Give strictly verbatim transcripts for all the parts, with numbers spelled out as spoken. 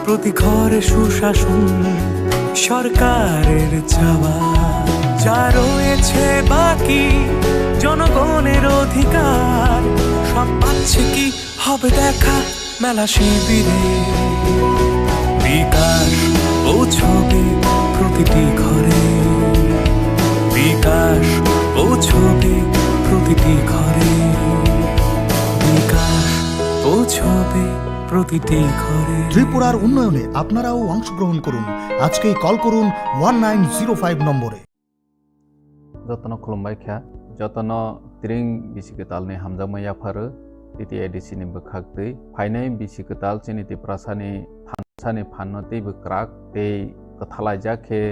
প্রতি ঘরে সুশাসন সরকারের চাওয়া, যা রয়েছে বাকি জনগণের অধিকার, সব পাচ্ছে কি হবে দেখা মেলা শিবিরে। বিকাশ পৌঁছবে প্রতিটি ঘরে, বিকাশ পৌঁছবে প্রতিটি ঘরে, বিকাশ পৌঁছবে প্রতিটি ঘরে। ত্রিপুরার উন্নয়নে আপনারাও অংশগ্রহণ করুন। আজকেই কল করুন ওয়ান নাইন জিরো ফাইভ নম্বরে। Jotono khulumbai kha, jotono tring bisi kwtalni hamjakma yapharu T T A D C ni bwkhak twi. Phainai bisi kwtal chini Tiprasani thansani phanno teibo kwrak tei kwthalaijak khe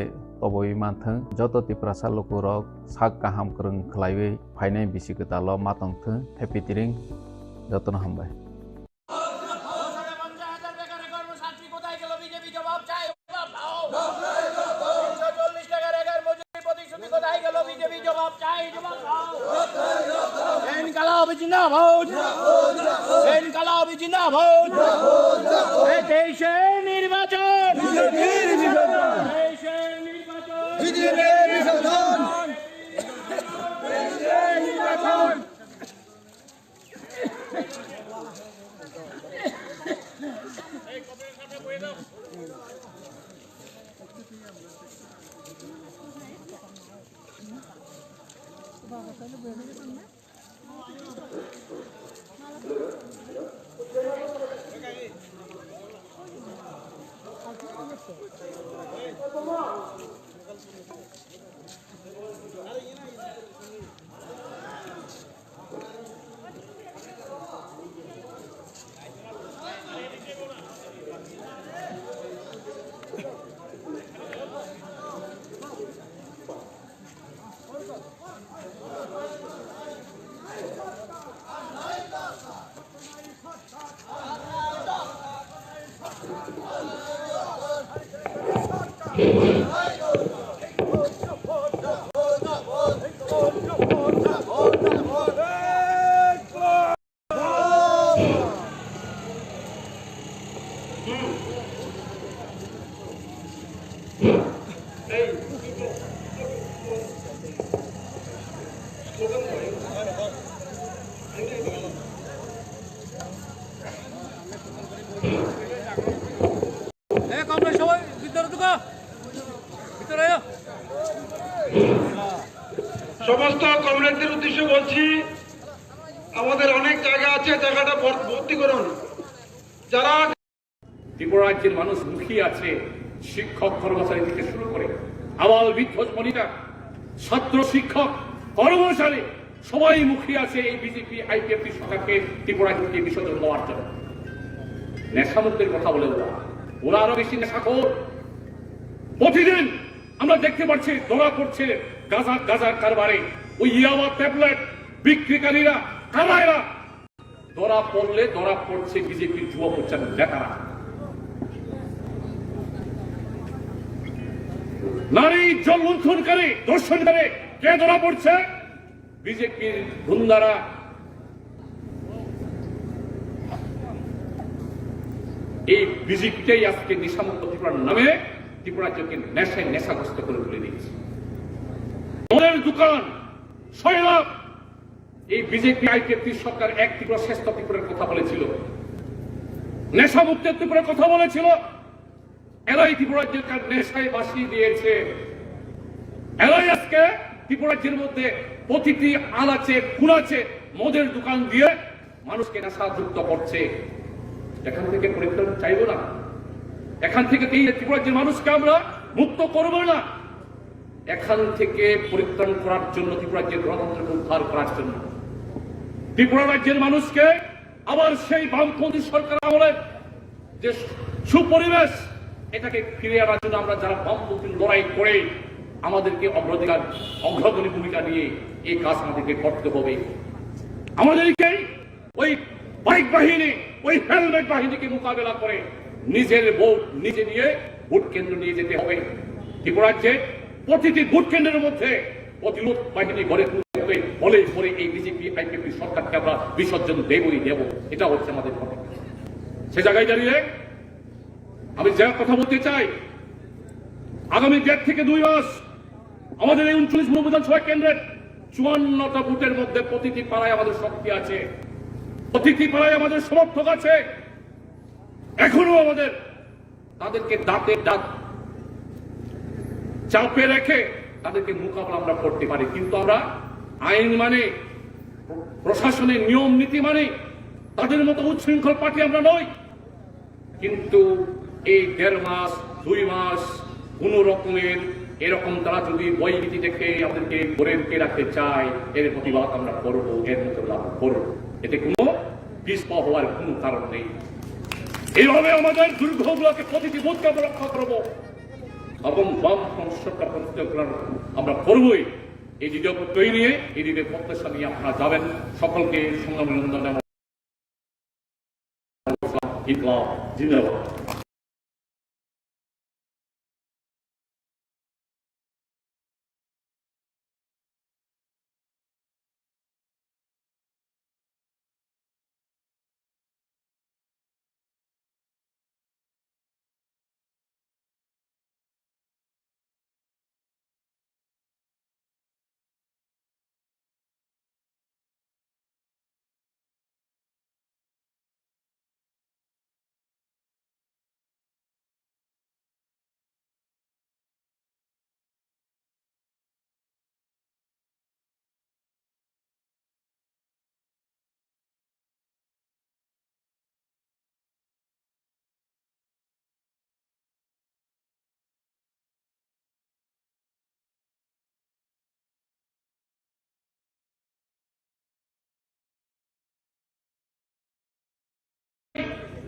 toboi manthwng. Joto Tiprasa lukurok sak kaham kwrwng khlaiwi phainai bisi kwtalo ma tongthwng. Happy tring, jotono hambai. সাড়ে পঞ্চাশ হাজার বেকার কর্মসংস্থান কোথায় গেল? বিজেপি জবাব চাই, জবাব দাও। তিনশো চল্লিশ টাকার একার মজুরি প্রতিশ্রুতি কোথায় গেল? বিজেপি জবাব চাই, জবাব দাও। ইনকালাব জিন্দাবাদ। ইনকালাব জিন্দাবাদ। এই তেইশের নির্বাচন। তেইশের নির্বাচন। তেইশের নির্বাচন। এ, কমরেড সবাই ভিতরে ঢুকো। ভিতরে আয়। সমস্ত কমরেডদের উদ্দেশ্যে বলছি, আমাদের অনেক জায়গা আছে, জায়গাটা ভর-, ভর্তি করুন। যারা ত্রিপুরা রাজ্যের মানুষ মুখিয়ে আছে, শিক্ষক কর্মচারী থেকে শুরু করে আবাল বৃদ্ধ বনিতা, ছাত্র শিক্ষক কর্মচারী সবাই মুখিয়ে আছে এই বিজেপি আইপিএফটি সরকারকে ত্রিপুরা থেকে বিসর্জন দেওয়ার জন্য। নেশামুক্তের কথা বলে ওরা, ওরা আরো বেশি নেশাখোর। প্রতিদিন আমরা দেখতে পাচ্ছি ধরা পড়ছে গাঁজা, গাঁজার কারবারে, ওই ইয়াবা ট্যাবলেট বিক্রিকারীরা, কারা এরা? ধরা পড়লে ধরা পড়ছে বিজেপির যুব মোর্চার নেতারা। নারী ইজ্জত লুণ্ঠনকারী, ধর্ষণকারী কে ধরা পড়ছে? বিজেপির গুন্ডারা। এই বিজেপিটাই আজকে নেশামুক্ত ত্রিপুরার নামে ত্রিপুরা রাজ্যকে নেশায় নেশাগ্রস্ত করে তুলে দিয়েছে। মদের দোকান, সয়লাব, এই বিজেপি আইপিএফটি সরকার এক ত্রিপুরা শ্রেষ্ঠ ত্রিপুরার কথা বলেছিল, নেশামুক্ত ত্রিপুরার কথা বলেছিল। এরাই ত্রিপুরা রাজ্যকে নেশায় ভাসিয়ে দিয়েছে। এরাই আজকে ত্রিপুরা রাজ্যের মধ্যে প্রতিটি আনাচে কুনাচে মদের দোকান দিয়ে মানুষকে নেশাযুক্ত করছে। এখান থেকে পরিত্রাণ চাইবো না, এখান থেকে এই ত্রিপুরা রাজ্যের মানুষকে আমরা মুক্ত করবো না। এখান থেকে পরিত্রাণ করার জন্য, ত্রিপুরা রাজ্যের গণতন্ত্রকে উদ্ধার করার জন্য, ত্রিপুরা রাজ্যের মানুষকে আবার সেই বামপন্থী সরকার আমলে যে সুপরিবেশ, এটাকে ফিরে আনার জন্য আমরা যারা বামপন্থী লড়াই করে, আমাদেরকে অগ্রাধিকার, অগ্রগণী ভূমিকা নিয়ে এই কাজ আমাদেরকে করতে হবে। আমাদেরকেই ওই বাইক বাহিনী, ওই হেলমেট বাহিনীকে মোকাবেলা করে নিজের ভোট নিজে নিয়ে ভোট কেন্দ্র নিয়ে যেতে হবে। ত্রিপুরা রাজ্যে প্রতিটি ভোট কেন্দ্রের মধ্যে প্রতিরোধ বাহিনী গড়ে তুলতে হবে। হলে পরে এই বিজেপি আইপিএফটি সরকারকে আমরা বিসর্জন দেবই দেব, এটা হচ্ছে আমাদের কথা। সে জায়গায় দাঁড়িয়ে আমি যে কথা বলতে চাই, আগামী দেড় থেকে দুই মাস আমাদের এই ঊনচল্লিশ নম্বর বিধানসভা কেন্দ্রের চুয়ান্নটা বুথের মধ্যে প্রতিটি পাড়ায় আমাদের শক্তি আছে, প্রতিটি পাড়ায় আমাদের সমর্থক আছে। এখনো আমাদের তাদেরকে দাঁতে দাঁত চাপে রেখে তাদেরকে মোকাবেলা আমরা করতে পারি, কিন্তু আমরা আইন মানি, প্রশাসনের নিয়ম নীতি মানি। তাদের মতো উচ্ছৃঙ্খল পার্টি আমরা নই। কিন্তু এই দেড় মাস, দুই মাস কোনো রকমের এরকম তারা যদি ভয়ভীতি দেখে আমাদেরকে ঘরে ঢুকে রাখতে চায়, এর প্রতিবাদ আমরা করব, এর মোকাবেলা আমরা করব। এতে কোনো পিছপা হওয়ার কোনো কারণ নেই। এইভাবে আমাদের দুর্গগুলোকে, প্রতিটি বুথকে আমরা রক্ষা করব এবং বাম ফ্রন্ট সরকার প্রতিষ্ঠা করার আমরা করবই। এই দ্বিতীয় পত্রই নিয়ে, এই দিনের প্রত্যাশা নিয়ে আপনারা যাবেন। সকলকে সংগ্রামী অভিনন্দন জানাই। ইনকলাব জিন্দাবাদ।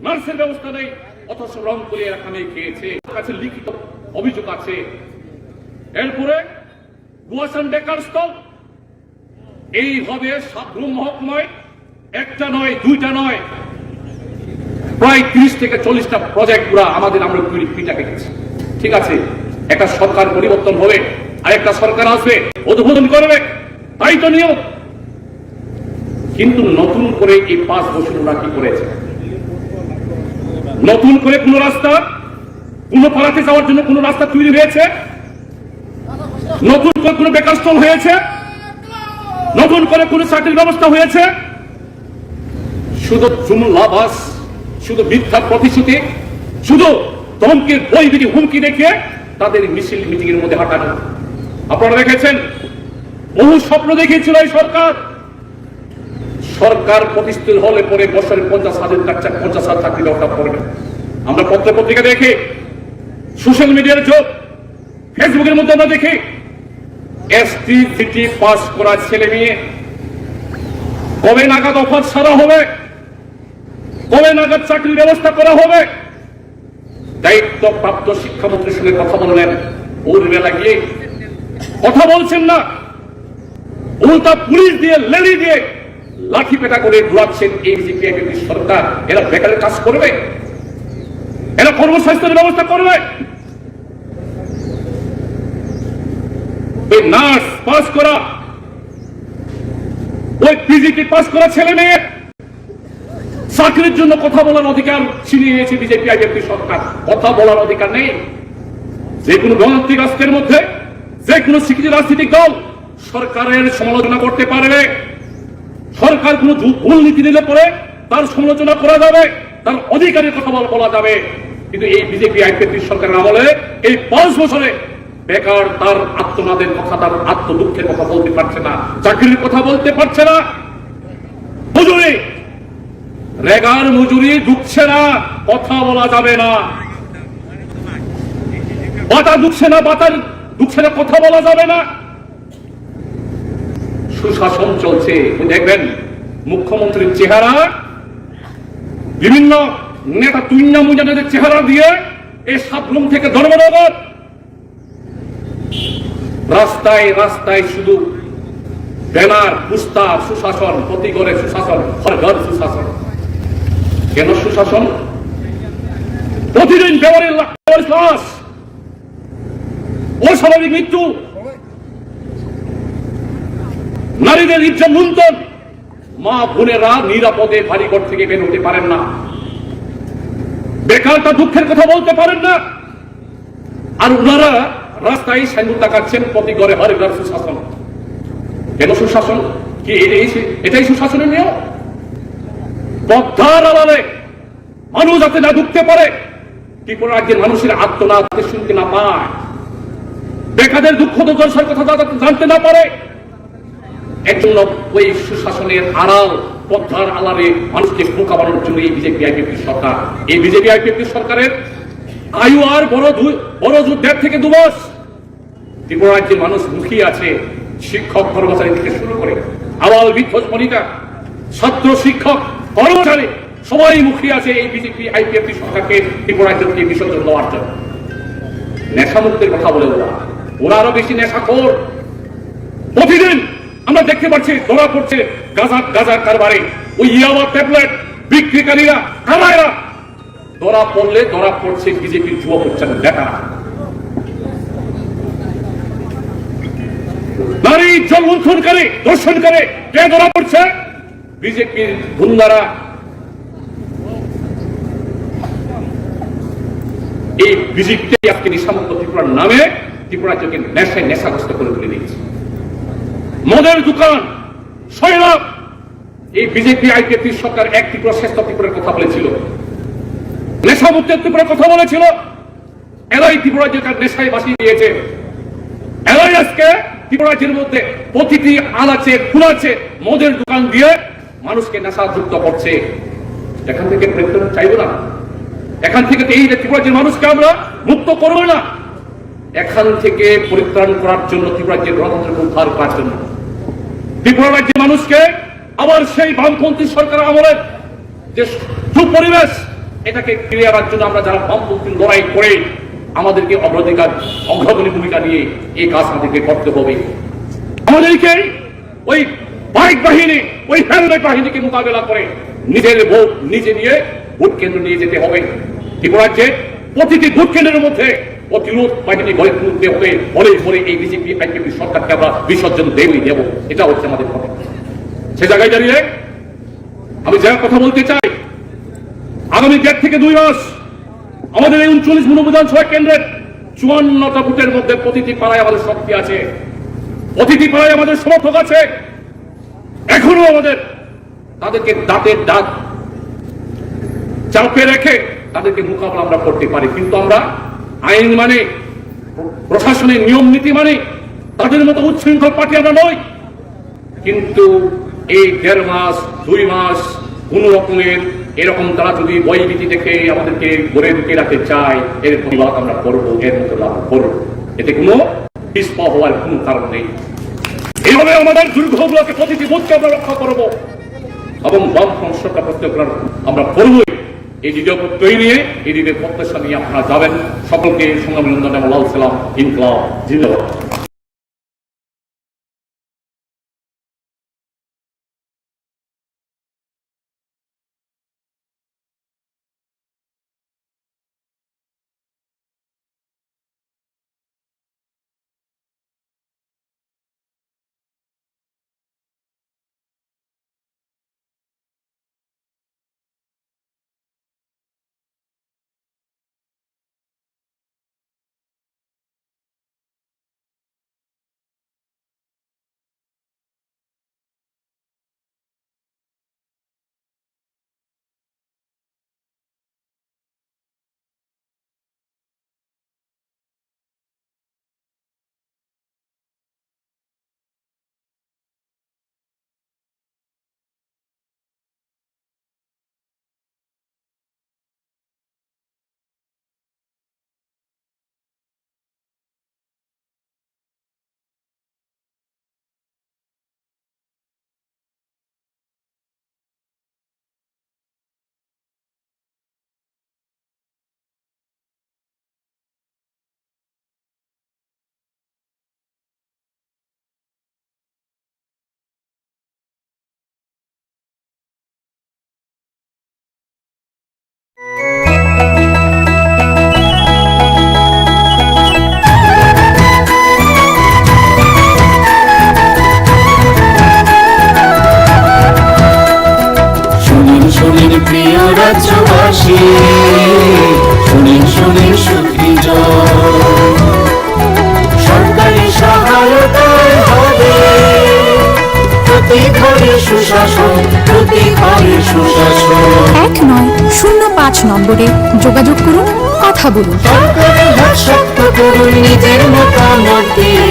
নার্সের ব্যবস্থা নেই, অথচ রংপুরে এরা কামিয়ে খেয়েছে, কাছে লিখিত অভিযোগ আছে। এরপরে গুয়াসান বেকার স্থল, এইভাবে সাবরুম মহকুমায় একটা নয়, দুইটা নয়, প্রায় তিরিশ থেকে চল্লিশটা প্রজেক্ট পুরা আমাদের আমরা তৈরি পিটাকে গেছি। ঠিক আছে, একটা সরকার পরিবর্তন হবে, আরেকটা সরকার আসবে, উদ্বোধন করবে, তাই তো নিয়ম। কিন্তু নতুন করে এই পাঁচ বছর ওরা কি করেছে? নতুন করে কোনো রাস্তা, কোনো পাড়াতে যাওয়ার জন্য কোনো রাস্তা তৈরি হয়েছে? নতুন করে কোনো বেকার স্থল হয়েছে? নতুন করে কোনো চাকরির ব্যবস্থা হয়েছে? শুধু জুমলাবাজ, শুধু মিথ্যা প্রতিশ্রুতি, শুধু ধমকির বই বিধি হুমকি দেখিয়ে তাদের মিছিল মিটিং এর মধ্যে হাঁটানো। আপনারা দেখেছেন, বহু স্বপ্ন দেখিয়েছিল এই সরকার। সরকার প্রতিষ্ঠিত হলে পরে বছরে পঞ্চাশ হাজার টাকা, পঞ্চাশ হাজার চাকরি ব্যবস্থা করবে। আমরা পত্র পত্রিকা দেখি, সোশ্যাল মিডিয়ার যুগ, ফেসবুকের মধ্যে আমরা দেখি, এসটি জিটি পাস করা ছেলে মেয়ে কবে নাগাদ অফার ছাড়া হবে, কবে নাগাদ চাকরির ব্যবস্থা করা হবে। দায়িত্বপ্রাপ্ত শিক্ষামন্ত্রীর সঙ্গে কথা বললেন, উর্মিলা গিয়ে কথা বলছেন না, উল্টা পুলিশ দিয়ে, লেডি দিয়ে লাঠি পেটা করে দৌড়াচ্ছেন এই বিজেপি সরকার। এরা বেকারের কাজ করবে? এরা কর্মসংস্থানের ব্যবস্থা করবে? ওই নার্স পাস করা, ওই পিজিটি পাস করা ছেলে মেয়ে চাকরির জন্য কথা বলার অধিকার ছিনিয়ে নিয়েছে বিজেপি আইপিএফটি সরকার। কথা বলার অধিকার নেই। যে কোনো গণতান্ত্রিক রাষ্ট্রের মধ্যে যে কোনো শিক্ষিত রাজনৈতিক দল সরকারের সমালোচনা করতে পারবে। সরকার কোনো দু-, ভুল নীতি নিলে পরে তার সমালোচনা করা যাবে, তার অধিকারের কথা বল-, বলা যাবে। কিন্তু এই বিজেপি আইপিএফটি সরকারের আমলে এই পাঁচ বছরে বেকার তার আত্মনাদের কথা, তার আত্মদুঃখের কথা বলতে পারছে না, চাকরির কথা বলতে পারছে না, মজুরি, রেগার মজুরি ঢুকছে না, কথা বলা যাবে না, বাতা ঢুকছে না, বাতার ঢুকছে না, কথা বলা যাবে না। সুশাসন চলছে। দেখবেন মুখ্যমন্ত্রীর চেহারা, বিভিন্ন নেতা তুইন্না মুইন্না নেতাদের চেহারা দিয়ে এই সাবরুম থেকে ধর্মনগর রাস্তায় রাস্তায় শুধু ব্যানার, পোস্টার, সুশাসন, প্রতি ঘরে সুশাসন, ঘর ঘর সুশাসন। কেন সুশাসন? প্রতিদিন বেওয়ারির লা-, বেওয়ারির লাশ, অস্বাভাবিক মৃত্যু, নারীদের ইজ্জত লুণ্ঠন, মা বোনেরা নিরাপদে বাড়িঘর থেকে বের হতে পারেন না। বেকার তা দুঃখের কথা বলতে পারেন না। আর ওনারা রাস্তায় সাইনবোর্ড লাগাচ্ছেন, "প্রতি ঘরে ঘরে ঘরে সুশাসন।" কেন সুশাসন? কি এটাই সু-, এটাই সুশাসনের নিয়ম? পদ্মার আড়ালে মানুষ যাতে না ঢুকতে পারে, ত্রিপুরা রাজ্যের মানুষের আর্তনাদ যাতে শুনতে না পায়, বেকারদের দুঃখ দুর্দশার কথা যাতে জানতে না পারে, এর জন্য ওই সুশাসনের আড়াল, পদ্মার আড়ালে মানুষকে বোকা বানানোর জন্য এই বিজেপি আইপিএফটি সরকার। এই বিজেপি আইপিএফটি সরকারের আয়ু আর বড় দু-, বড় জোর দেড় থেকে দু মাস। ত্রিপুরা রাজ্যের মানুষ মুখিয়ে আছে, শিক্ষক কর্মচারী থেকে শুরু করে আবাল বৃদ্ধ বনিতা, ছাত্র শিক্ষক কর্মচারী সবাই মুখিয়ে আছে এই বিজেপি আইপিএফটি সরকারকে ত্রিপুরা রাজ্য থেকে বিসর্জন দেওয়ার জন্য। নেশামুক্তের কথা বলে ওরা, ওরা আরো বেশি নেশাখোর। প্রতিদিন আমরা দেখতে পাচ্ছি ধরা পড়ছে গাঁজা, গাঁজার কারবারে, ওই ইয়াবা ট্যাবলেট বিক্রিকারীরা, কারবারিরা ধরা পড়লে ধরা পড়ছে বিজেপির যুব মোর্চার নেতারা। নারী ইজ্জত লুণ্ঠনকারী, ধর্ষণকারী কে ধরা পড়ছে? বিজেপির গুন্ডারা। এই বিজেপিটাই আজকে নেশামুক্ত ত্রিপুরার নামে ত্রিপুরা রাজ্যকে নেশায় নেশাগ্রস্ত করে তুলে দিয়েছে। মদের দোকান, সয়লাব, এই বিজেপি আইপিএফটি সরকার এক ত্রিপুরা শ্রেষ্ঠ ত্রিপুরার কথা বলেছিল, নেশামুক্ত ত্রিপুরার কথা বলেছিল। এরাই ত্রিপুরা রাজ্যকে নেশায় ভাসিয়ে দিয়েছে। এরাই আজকে ত্রিপুরা রাজ্যের মধ্যে প্রতিটি আনাচে কুনাচে মদের দোকান দিয়ে মানুষকে নেশাযুক্ত করছে। এখান থেকে পরিত্রাণ চাইবো না, এখান থেকে তো এই ত্রিপুরা রাজ্যের মানুষকে আমরা মুক্ত করবো না। এখান থেকে পরিত্রাণ করার জন্য, ত্রিপুরা রাজ্যের গণতন্ত্রকে উদ্ধার করার জন্য, ত্রিপুরা রাজ্যের মানুষকে আবার সেই বামপন্থী সরকার আমলের যে সুপরিবেশ, এটাকে ফিরিয়ে আনার জন্য আমরা যারা বামপন্থী লড়াই করে, আমাদেরকে অগ্রাধিকার, অগ্রগণী ভূমিকা নিয়ে এই কাজ আমাদেরকে করতে হবে। আমাদেরকে ওই বাইক বাহিনী, ওই হেলমেট বাহিনীকে মোকাবেলা করে নিজের ভোট নিজে নিয়ে ভোট কেন্দ্র নিয়ে যেতে হবে। ত্রিপুরা রাজ্যে প্রতিটি ভোট কেন্দ্রের মধ্যে প্রতিরোধ বাহিনী গড়ে তুলতে হবে, বলে বলে এই বিজেপি আইপিএফটি সরকারকে আমরা বিসর্জন দেবই দেব। এটা হচ্ছে আমাদের কথা। সে জায়গায় দাঁড়িয়ে আমি যে কথা বলতে চাই, আগামী দেড় থেকে দুই মাস আমাদের এই ঊনচল্লিশ মনোবিধানসভা কেন্দ্রের চুয়ান্নটা বুথের মধ্যে প্রতিটি পাড়ায় আমাদের শক্তি আছে, প্রতিটি পাড়ায় আমাদের সমর্থক আছে। এখনো আমাদের তাদেরকে দাঁতের দাঁত চাপে রেখে তাদেরকে মোকাবেলা আমরা করতে পারি, কিন্তু আমরা আইন মানে, প্রশাসনের নিয়ম নীতি মানে, তাদের মতো উচ্ছৃঙ্খল পার্টি আমরা নই। কিন্তু এই দেড় মাস, দুই মাস কোন রকমের এরকম তারা যদি ভয়ভীতি দেখে আমাদেরকে ঘরে ঢুকিয়ে রাখতে চায়, এর প্রতিবাদ আমরা করব, এর মোকাবেলা করব। এতে কোনো পিছপা হওয়ার কোনো কারণ নেই। এইভাবে আমাদের দুর্গগুলোকে, প্রতিটি বুথকে আমরা রক্ষা করব এবং বামফ্রন্ট সরকার প্রতিষ্ঠা করার আমরা করবই। এই দৃঢ় প্রত্যয় নিয়ে, এই দৃঢ় প্রত্যাশা নিয়ে আপনারা যাবেন। সকলকে সংগ্রামী অভিনন্দন এবং লাল সালাম। ইনকলাব জিন্দাবাদ। শুনিন, শুনিন, প্রিয় রাজ্যবাসী, যোগাযোগ করুন, কথা বলুন। তর্ককে হাত শক্ত করুন নিজের মতামত দিয়ে।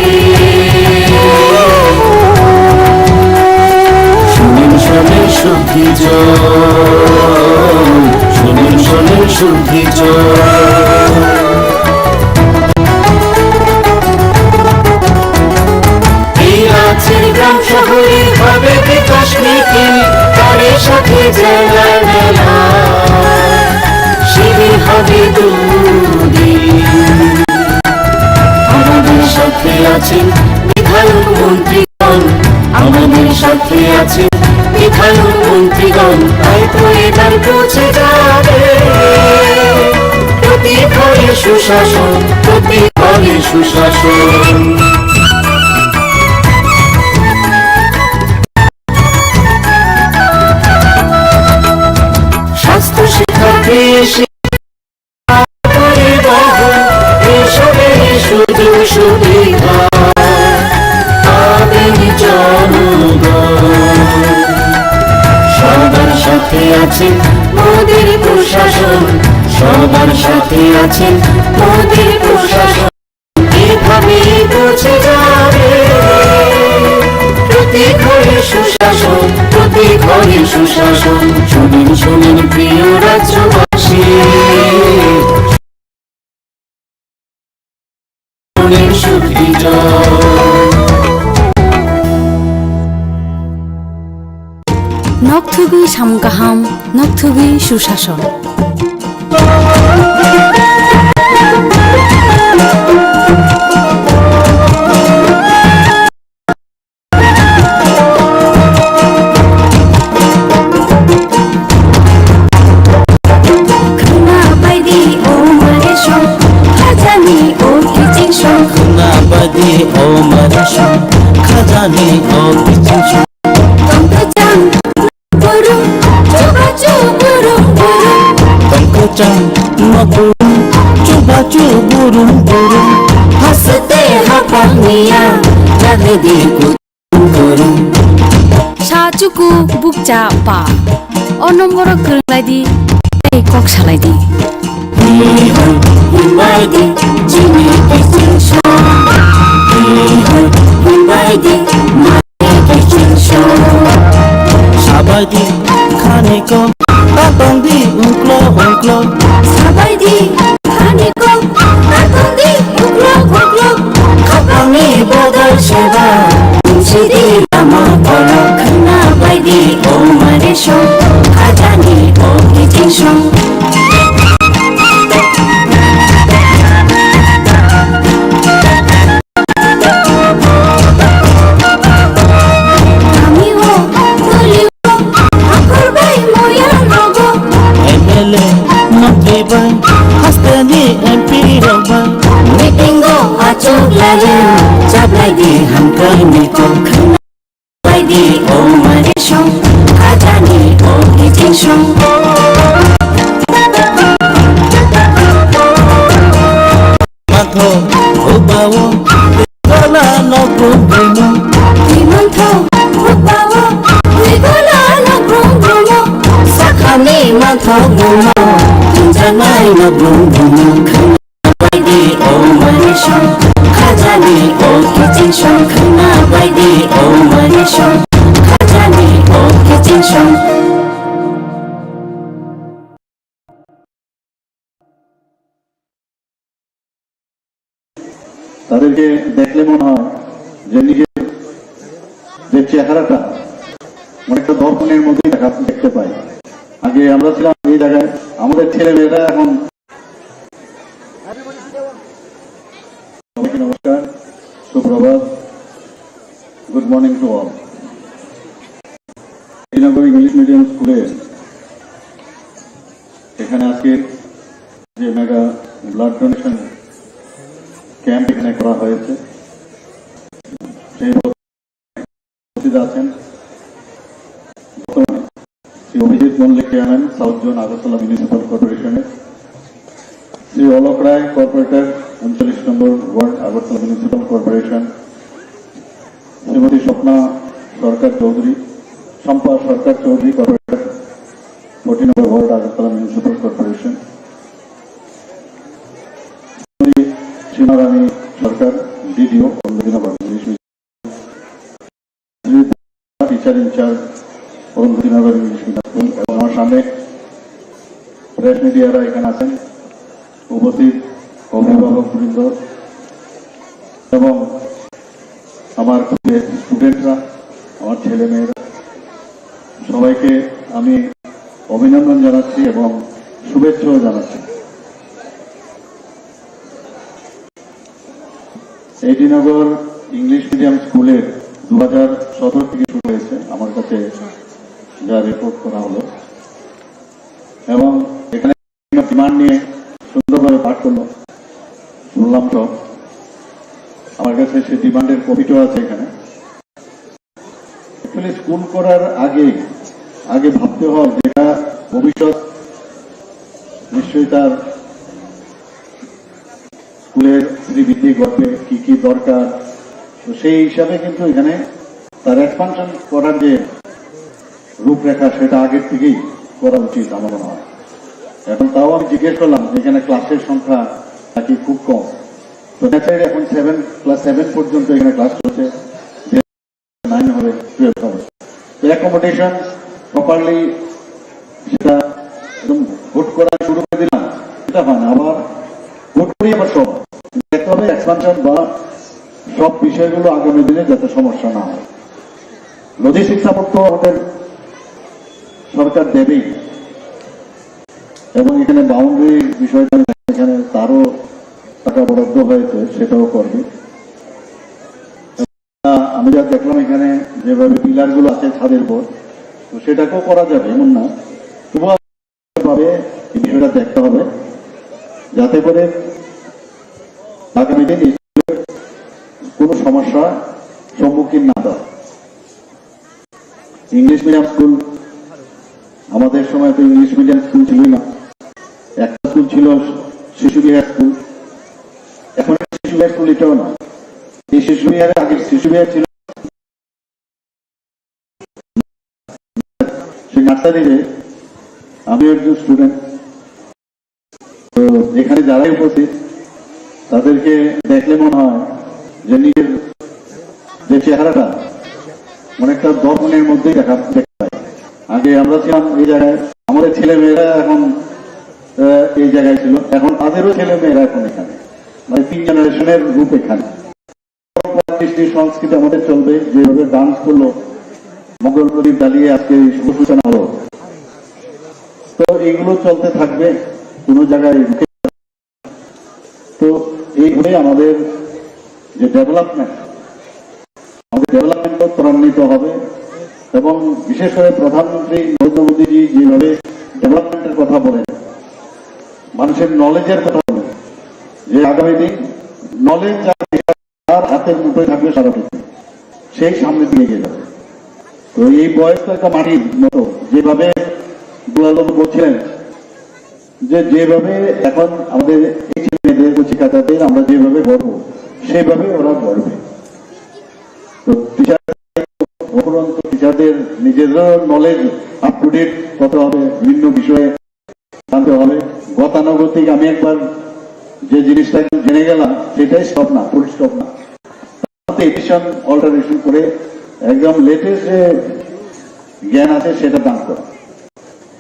শুনুন, শুনুন শুদ্ধি জল, শুনুন, শুনুন শুদ্ধি জল। এই রাজ্যের গ্রাম শহরে হবে বিকাশ নীতি, তারই সাথে জেলার মেলা, শিবির হবে দুদিন। আমাদের সাথে আছেন বিধায়ক মন্ত্রীগণ, আমাদের সাথে আছেন বিধায়ক মন্ত্রীগণ, তাই তো এবার পৌঁছে যাবে প্রতি ঘরে সুশাসন, প্রতি ঘরে সুশাসন। স্বাস্থ্য, শিক্ষা, কৃষি, পরিবহন, এসবের সুযোগ সুবিধা পাবেন জনগণ। সবার সাথে আছেন মোদির প্রশাসন, সবার সাথে আছেন মোদির প্রশাসন। এভাবে পৌঁছে যাবে প্রতি ঘরে সুশাসন, প্রতি ঘরে সুশাসন। শুনুন, শুনুন প্রিয় রাজ্যবাসী, শুনুন সুখী জন। Nokthugwi samung kaham, nokthugwi susason. Khwna baidi o mare song, khajani o kiching song. Khwna baidi o mare song, khajani o kiching song. Tongkwchang, burum, chubachu, burum, burum. Tongkwchang, no burum, chubachu, burum, burum. Haste hapang niya, jagadi kuchung kurum. Sa chuku bukcha pa. O nomboro kwrwng lai di, tei kok salai di. Hi hoi, himbai di, chini kiching song. Hi hoi, himbai di, Sabaidi khaniko tatongdi uklo uklo. Sabaidi khaniko tatongdi uklo uklo. Khapangni bodol seba, sidi lama kolok. Khwna baidi o mare song, khajani o kiching song. Kami o tuli o hakhor bai moya rogo. M L A mantri bai, hasteni M P rok bai. Meeting o achuk lagen, chaplai di hamkar ni kok. Baidi o mare song, khajani o kiching song. Mantho, hukbao, gola no brum brum. Twi mantho, hukbao, twi gola no brum brum. Sakhani mantho brum, tungjanai no brum brum. Baidi o mare song, khajani o kiching song. Khwna baidi o mare song, khajani o kiching song. তাদেরকে দেখলে মনে হয় যে নিজের যে চেহারাটা অনেকটা দর্পণের মধ্যেই দেখা, দেখতে পাই। আগে আমরা ছিলাম এই জায়গায়, আমাদের ছেলে মেয়েরা এখন সবাইকে নমস্কার, সুপ্রভাত, good morning to all। Srinagar English medium স্কুলে এখানে আজকে যে মেগা ব্লাড ডোনেশন ক্যাম্প এখানে করা হয়েছে, সেই উপস্থিত আছেন বর্তমানে Shri Abhijit Mallik, chairman, south zone, Agartala municipal কর্পোরেশনের, শ্রী অলোক রায়, কর্পোরেটর, ঊনচল্লিশ number ward, Agartala municipal corporation, Shrimati Swapna Sarkar Chowdhury, Shampa Sarkar Chowdhury, corporator, fourteen number ward, Agartala municipal corporation, Simarani Sarkar, DDO, Arunachal English medium, teacher incharge, Arunachal English medium school এবং আমার সামনে প্রেস মিডিয়ারা এখানে আছেন, উপস্থিত অভিভাবক বৃন্দ এবং আমার স্টুডেন্টরা, আমার ছেলে মেয়েরা, সবাইকে আমি অভিনন্দন জানাচ্ছি এবং শুভেচ্ছাও জানাচ্ছি। এডিনগর ইংলিশ মিডিয়াম স্কুলের দু হাজার সতেরো থেকে শুরু হয়েছে, আমার কাছে যা রিপোর্ট করা হলো, এবং এখানে ডিমান্ড নিয়ে সুন্দরভাবে পাঠ করলো, শুনলাম তো। আমার কাছে সে ডিমান্ডের কপিটাও আছে এখানে। অ্যাকচুয়ালি স্কুল করার আগে, আগে ভাবতে হয় যেটা ভবিষ্যৎ নিশ্চয়ই তার স্কুলের শ্রীবৃদ্ধি গল্পে কি কি দরকার, তো সেই হিসাবে কিন্তু এখানে তার এক্সপানশন করার যে রূপরেখা, সেটা আগের থেকেই করা উচিত আমার মনে হয়। এখন তাও আমি জিজ্ঞেস করলাম যে এখানে ক্লাসের সংখ্যা নাকি খুব কম, তো ন্যাচারালি এখন সেভেন, ক্লাস সেভেন পর্যন্ত এখানে ক্লাস চলছে, নাইন হবে, টুয়েলভ হবে। তো অ্যাকোমোডেশন প্রপারলি সেটা একদম হুট করে শুরু করে দিলাম, এটা হয় না। আবার হুট করে আবার সব দেখতে হবে, এক্সপানশন বা সব বিষয়গুলো আগামী দিনে যাতে সমস্যা না হয়। লজিস্টিক সাপোর্ট তো আমাদের সরকার দেবেই, এবং এখানে বাউন্ডারি বিষয়টা, এখানে তারও টাকা বরাদ্দ হয়েছে, সেটাও করবে। আহ, আমি যা দেখলাম এখানে যেভাবে পিলার গুলো আছে ছাদের উপর, তো সেটাকেও করা যাবে, এমন না। তবুও ভাবে এই বিষয়টা দেখতে হবে, যাতে করে আগামী দিন এই কোনো সমস্যা সম্মুখীন না হয়। ইংলিশ মিডিয়াম স্কুল, আমাদের সময় তো ইংলিশ মিডিয়াম স্কুল ছিলই না, একটা স্কুল ছিল শিশু বিহার স্কুল। এখন শিশু বিহার স্কুল এটাও না, এই শিশু বিহারে আগে শিশু বিহার ছিল, সেই নার্সারিতে আমি একজন স্টুডেন্ট। তো এখানে যারাই উপস্থিত, তাদেরকে দেখলে মনে হয় যে নিজের যে চেহারাটা অনেকটা দর্পণের মধ্যেই দেখা, দেখতে পাই। আগে আমরা ছিলাম এই জায়গায়, আমাদের ছেলে মেয়েরা এখন আহ, এই জায়গায় ছিল, এখন তাদেরও ছেলে মেয়েরা এখন এখানে, মানে তিন জেনারেশনের গ্রুপ এখানে। কৃষ্টি সংস্কৃতি আমাদের চলবে, যেভাবে ডান্স করলো, মঙ্গল প্রদীপ জ্বালিয়ে আজকে এই শুভ সূচনা হলো, তো এইগুলো চলতে থাকবে, কোনো জায়গায় রুখে। তো এইভাবে আমাদের যে ডেভেলপমেন্ট, আমাদের ডেভেলপমেন্টও ত্বরান্বিত হবে। এবং বিশেষ করে প্রধানমন্ত্রী নরেন্দ্র মোদীজি যেভাবে ডেভেলপমেন্টের কথা বলেন, মানুষের নলেজের কথা বলেন, যে আগামী দিন নলেজ যার হাতের মুঠোয় থাকবে সারা পৃথিবী, সেই সামনের দিকে এগিয়ে যাবে। তো এই বয়স তো একটা মাটির মতো, যেভাবে দুলালবাবু বলছিলেন যে যেভাবে এখন আমাদের এই ছেলে মেয়েদের কচি কাচাদের আমরা যেভাবে গড়বো, সেভাবে ওরা গড়বে। তো টিচার, উপরন্ত টিচারদের নিজেদেরও নলেজ আপ টু ডেট হতে হবে, বিভিন্ন বিষয়ে জানতে হবে। গতানুগতিক আমি একবার যে জিনিসটা একটু জেনে গেলাম, সেটাই স্টপ না, ফুল স্টপ না। এডিশন, অল্টারেশন করে একদম লেটেস্ট যে জ্ঞান আছে, সেটা দান করা।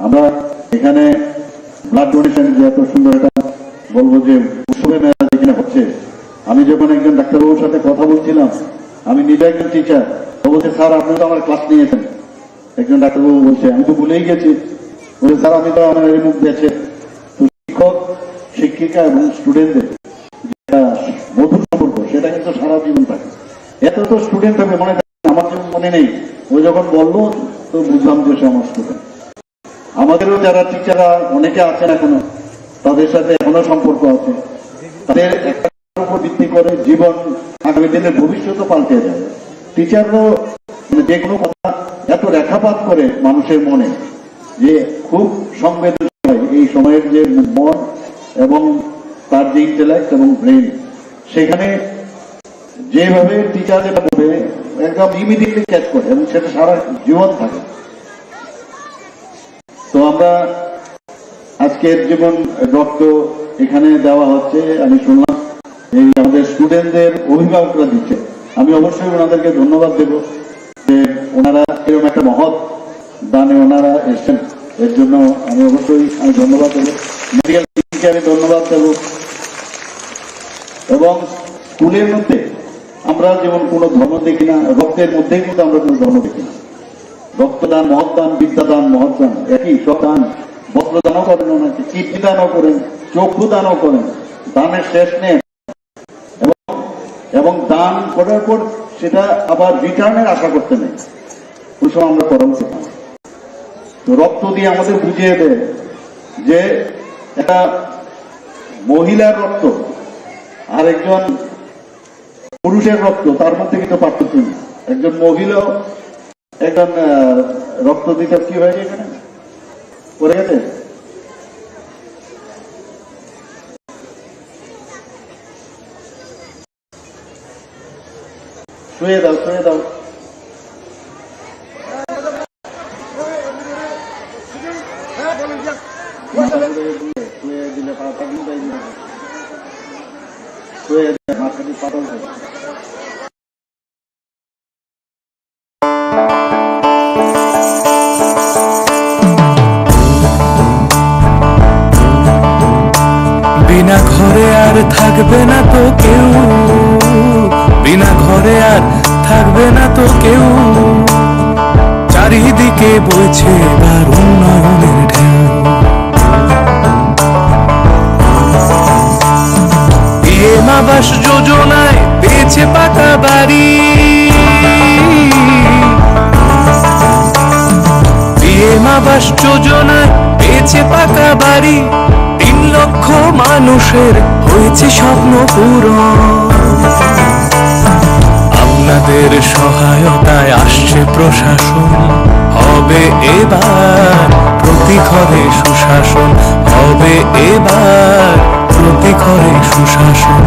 আমরা এখানে ব্লাড ডোনেশন, যে এত সুন্দর একটা, বলবো যে উৎসবের মেলা যেখানে হচ্ছে, আমি যখন একজন ডাক্তারবাবুর সাথে কথা বলছিলাম, আমি নিজে একজন টিচার, ও বলছে, "স্যার, আপনি তো আমার ক্লাস নিয়েছেন।" একজন ডাক্তারবাবু বলছে, "আমি তো ভুলেই গেছি।" বলছে, "স্যার, আমি তো আমার এই মুখ বেঁচে।" তো শিক্ষক, শিক্ষিকা এবং স্টুডেন্টদের একটা মধুর সম্পর্ক, সেটা কিন্তু সারা জীবন থাকে। এত তো স্টুডেন্ট হবে, মনে থাকে, আমার যেমন মনে নেই, ও যখন বললো, তো বুঝলাম যে সে আমার স্টুডেন্ট। আমাদেরও যারা টিচাররা অনেকে আছেন এখনো, তাদের সাথে এখনো সম্পর্ক আছে। তাদের একটার উপর ভিত্তি করে জীবন, আগামী দিনের ভবিষ্যৎও পাল্টে যায়। টিচাররাও, মানে, যে কোনো কথা এত রেখাপাত করে মানুষের মনে, যে খুব সংবেদনশীল হয় এই সময়ের যে মন এবং তার যে ইন্টেলেক্ট এবং ব্রেন, সেখানে যেভাবে টিচার যেটা বলবে, একদম ইমিডিয়েটলি ক্যাচ করে এবং সেটা সারা জীবন থাকে। তো আমরা আজকের যেমন রক্ত এখানে দেওয়া হচ্ছে, আমি শুনলাম, এই আমাদের স্টুডেন্টদের অভিভাবকরা দিচ্ছে। আমি অবশ্যই ওনাদেরকে ধন্যবাদ দেব যে ওনারা এরকম একটা মহৎ দানে ওনারা এসেছেন, এর জন্য আমি অবশ্যই আমি ধন্যবাদ দেবো। মেডিকেল টিমকে আমি ধন্যবাদ দেবো। এবং স্কুলের মধ্যে আমরা যেমন কোনো ধর্ম দেখি না, রক্তের মধ্যেই কিন্তু আমরা কোনো ধর্ম দেখি না। রক্তদান মহৎ দান, বিদ্যাদান মহৎ দান, একই সব দান। বস্ত্র দানও করেন অনেকে, কিডনি দানও করেন, চক্ষু দানও করেন, দানের শেষ নেই। এবং এবং দান করার পর সেটা আবার রিটার্নের আশা করতে নেই। ওই সময় আমরা পরামর্শ পাই। তো রক্ত দিয়ে আমাদের বুঝিয়ে দেয় যে একটা মহিলার রক্ত আর একজন পুরুষের রক্ত, তার মধ্যে কিন্তু পার্থক্য নেই। একজন মহিলা একজন আহ, রক্ত দিতে কি হয়েছে এখানে? পড়ে গেছে? শুয়ে দাও, শুয়ে দাও। শুয়ে দিলে পাতা দিয়ে দেয়। শুয়ে দেয়, মাথা দিয়ে পাতা দেয়। বিনা ঘরে আর থাকবে না তো কেউ, বিনা ঘরে আর থাকবে না তো কেউ। চারিদিকে বইছে এবার উন্নয়নের ঢেউ। পিএম আবাস যোজনায় পেয়েছে পাকা বাড়ি। পিএম আবাস যোজনায় পেয়েছে পাকা বাড়ি। তিন লক্ষ মানুষের হয়েছে স্বপ্ন পূরণ। আপনাদের সহায়তায় আসছে প্রশাসন, হবে এবার প্রতি ঘরে সুশাসন, হবে এবার প্রতি ঘরে সুশাসন।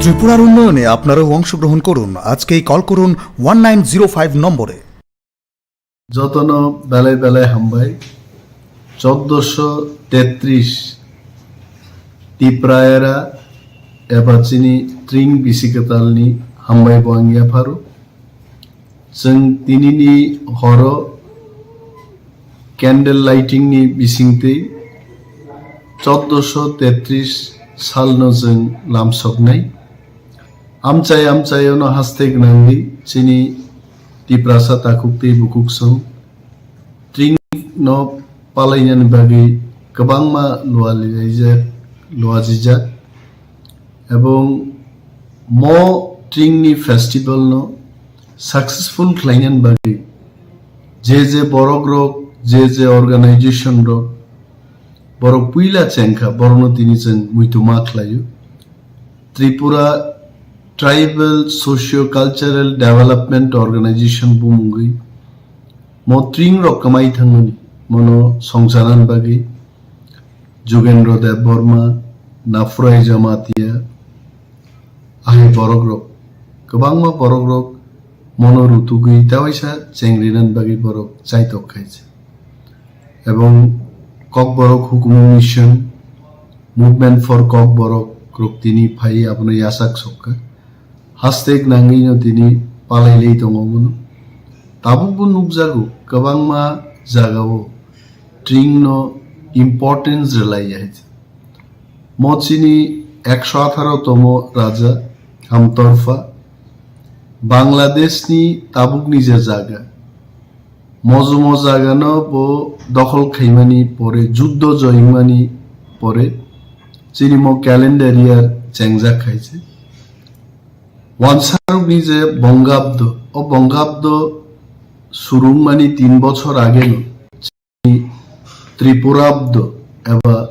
ত্রিপুরার উন্নয়নে আপনারাও অংশগ্রহণ করুন। আজকেই কল করুন ওয়ান নাইন জিরো ফাইভ নম্বরে। Jotono belai belai hambai. Choddoso tetris Tipraera eba chini tring bisi kwtalni hambai bo ang yapharo. Chwng tinini horo candle lighting ni bisingtwi choddoso tetris salno chwng lamsoknai. Amchai amchaiono haste gwnangwi chini Tiprasa takhuk tei bukhuk song tring no palainani bagwi kwbangma lualilaijak, luajijak, ebong mo tring ni festival no successful khlainani bagwi je je borok rok, je je organization rok borok puila chengkha, borokno tini chwng muitu ma khlaio. Tripura Tribal Socio Cultural Development Organization bumungwi mo tring rok kwmai thangmani mono songcharnani bagwi Jugendra Debbarma, Nafurai Jamatia, ahai borok rok, kwbangma borok rok mono rutugwi tawaisa chengrinani bagwi borok chaitok khaisa. Ebong Kokborok Hukumu Mission, Movement for Kokborok rok tini phai abono yachak sokha. Haste nangwino tini palailai tongo bono. Tabukbo nukjago kwbangma jagao tringno importance rwlaiya hai. Mo chini ekso atharo tomo raja Hamtorpha Bangladeshni tabukni je jaga, mojumo jagano bo dokhol khaimani pore, juddo joimani pore, chini mo calendar year chengjak khaise. Wansarokni je Bongabdo, o Bongabdo surungmani tin bochor ageno Tripurabdo eba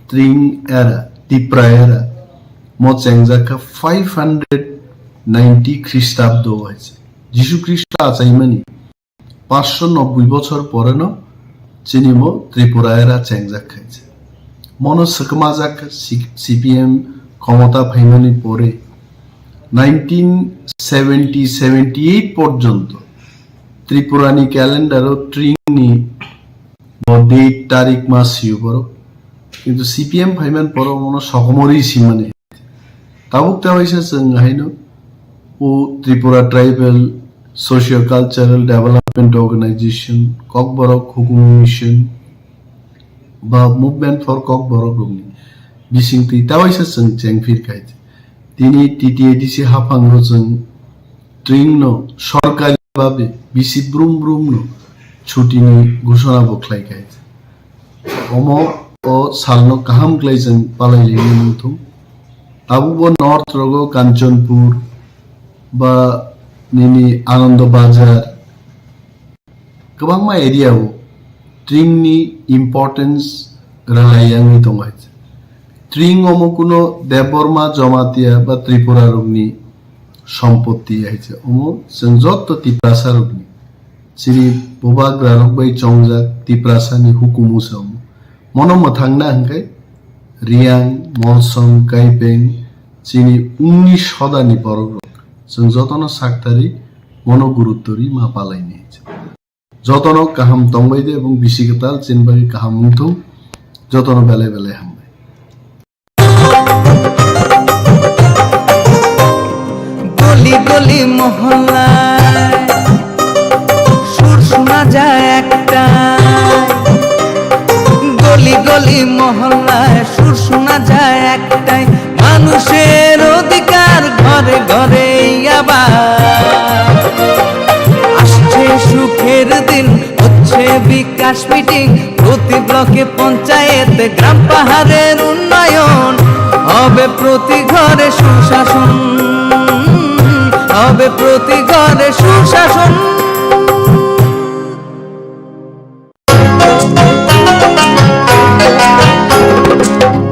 Tring era, Tipra era mo chengjak kha five hundred ninety Khristabdo hai se. Jisu Khristo achaimani paanch sho nobboi bochor poreno chini mo Tripura era chengjak khai se. Mono swkmajak kha C-, C P M khomota phaimani pore nineteen seventy seventy eight porjonto Tripurani calendar o Tringni bo date tarik ma sio borok. Kintu C P M phaiman poro omono sokomori simani. Tabuk ta waisa chwng haino o Tripura Tribal Socio-Cultural Development Organization, Kokborok Hukumu Mission, ba Movement for Kokborok rokni bisingtwi ta waisa chwng chengphir khai. Tini T T A D C haphango chwng tringno sorkari babe bisi brum brumno chutini ghosona bo khlai khai. Omo o salno kaham khlai chwng palai lini muthung. Tabukbo North rogo Kanchanpur ba nini Anando Bazar kwbangma area o tringni importance rwlai yangwi tongo hai. Tring omo kuno Debbarma, Jamatia ba Tripura rokni sompotti hai se. Omo chwng joto Tiprasa rokni, chini bubagra rok bai chongjak Tiprasa ni hukumu se omo. Mono mwthangna hwnkhe Riyang, Molsom, Kaipeng, chini unni sodani borok rok. Chwng jotono saktari mono gurutto ri ma palaini hai se. Jotono kaham tongbai de ebong bisi kwtal chini bagwi kaham wngthung. Jotono belai belai hambai. গলি গলি মহল্লায় সুর শোনা যায় একটাই, গলি গলি মহল্লায় সুর শোনা যায় একটাই, মানুষের অধিকার ঘরে ঘরে আবার আসছে সুখের দিন, হচ্ছে বিকাশ মিটিং, প্রতি ব্লকে পঞ্চায়েতে গ্রাম পাহাড়ের উন্নয়ন, হবে প্রতি ঘরে সুশাসন, হবে প্রতি ঘরে সুশাসন।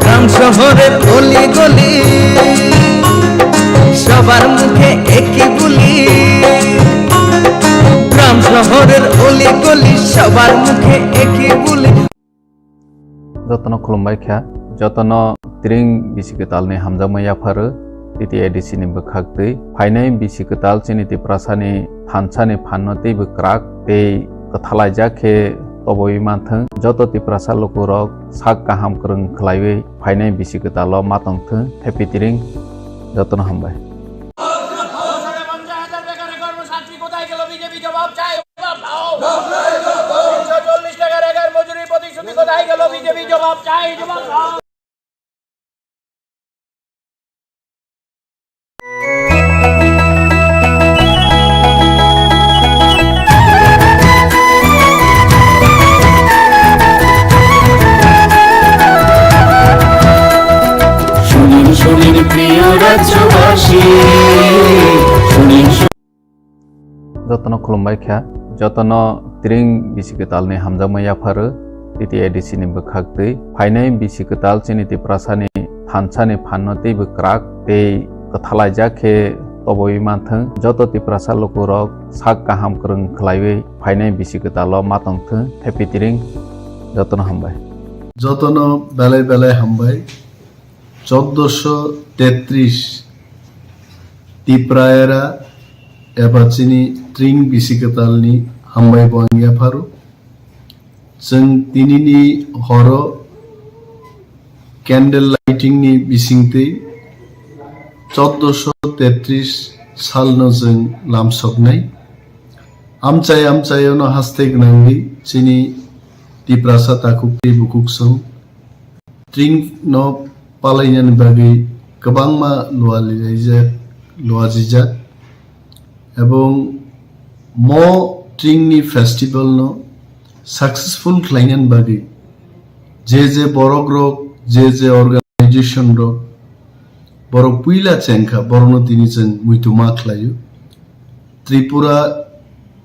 গ্রাম শহরের অলি গলি, সবার মুখে একই বুলি। গ্রাম শহরের অলি গলি, সবার মুখে একই বুলি। Jotono khulumbai kha, jotono tring bisi kwtalni hamjakma yapharo T T A D C ni bwkhaktwi. Phainai bisi kwtal chini Tiprasani thansani phanno teibo kwrak tei kwthalaijak khe toboi manthwng. Joto Tiprasa lukurok sak kaham kwrwng khlaiwi phainai bisi kwtalo ma tongthwng. Happy tring, jotono hambai. দশ হাজার পঞ্চাশ হাজার বেকারের কর্মসূচি কোথায় গেল? বিজেপি জবাব চাই, জবাব দাও। তিনশো চল্লিশ টাকার একার মজুরি প্রতিশ্রুতি কোথায় গেল? বিজেপি জবাব চাই, জবাব দাও। শুনিন, শুনিন প্রিয় রাজ্যবাসী, শুনিন, শু- Jotono khulumbai kha, jotono tring bisi kwtalni hamjakma yapharo T T A D C ni bwkhaktwi. Phainai bisi kwtal chini Tiprasani thansani phanno teibo kwrak tei kwthalaijak khe toboi manthwng. Joto Tiprasa lukurok sak kaham kwrwng khlaiwi phainai bisi kwtalo ma tongthwng. Happy tring, jotono hambai. Jotono belai belai hambai. Chauddosho tetris Tiprayara eba chini tring bisi kwtalni hambai bo ang yapharo. Chwng tinini horo candle lighting ni bisingtwi chauddosho tetris salno chwng lamsoknai. Amchai amchaiono haste gwnangwi chini Tiprasa takhuk tei bukhuk song tring no palainani bagwi kwbangma lualilaijak, luajijak, ebong mo tring ni festival no successful khlainani bagwi je je borok rok, je je organization rok, borok puila chengkha, borokno tini chwng muitu ma khlaio. Tripura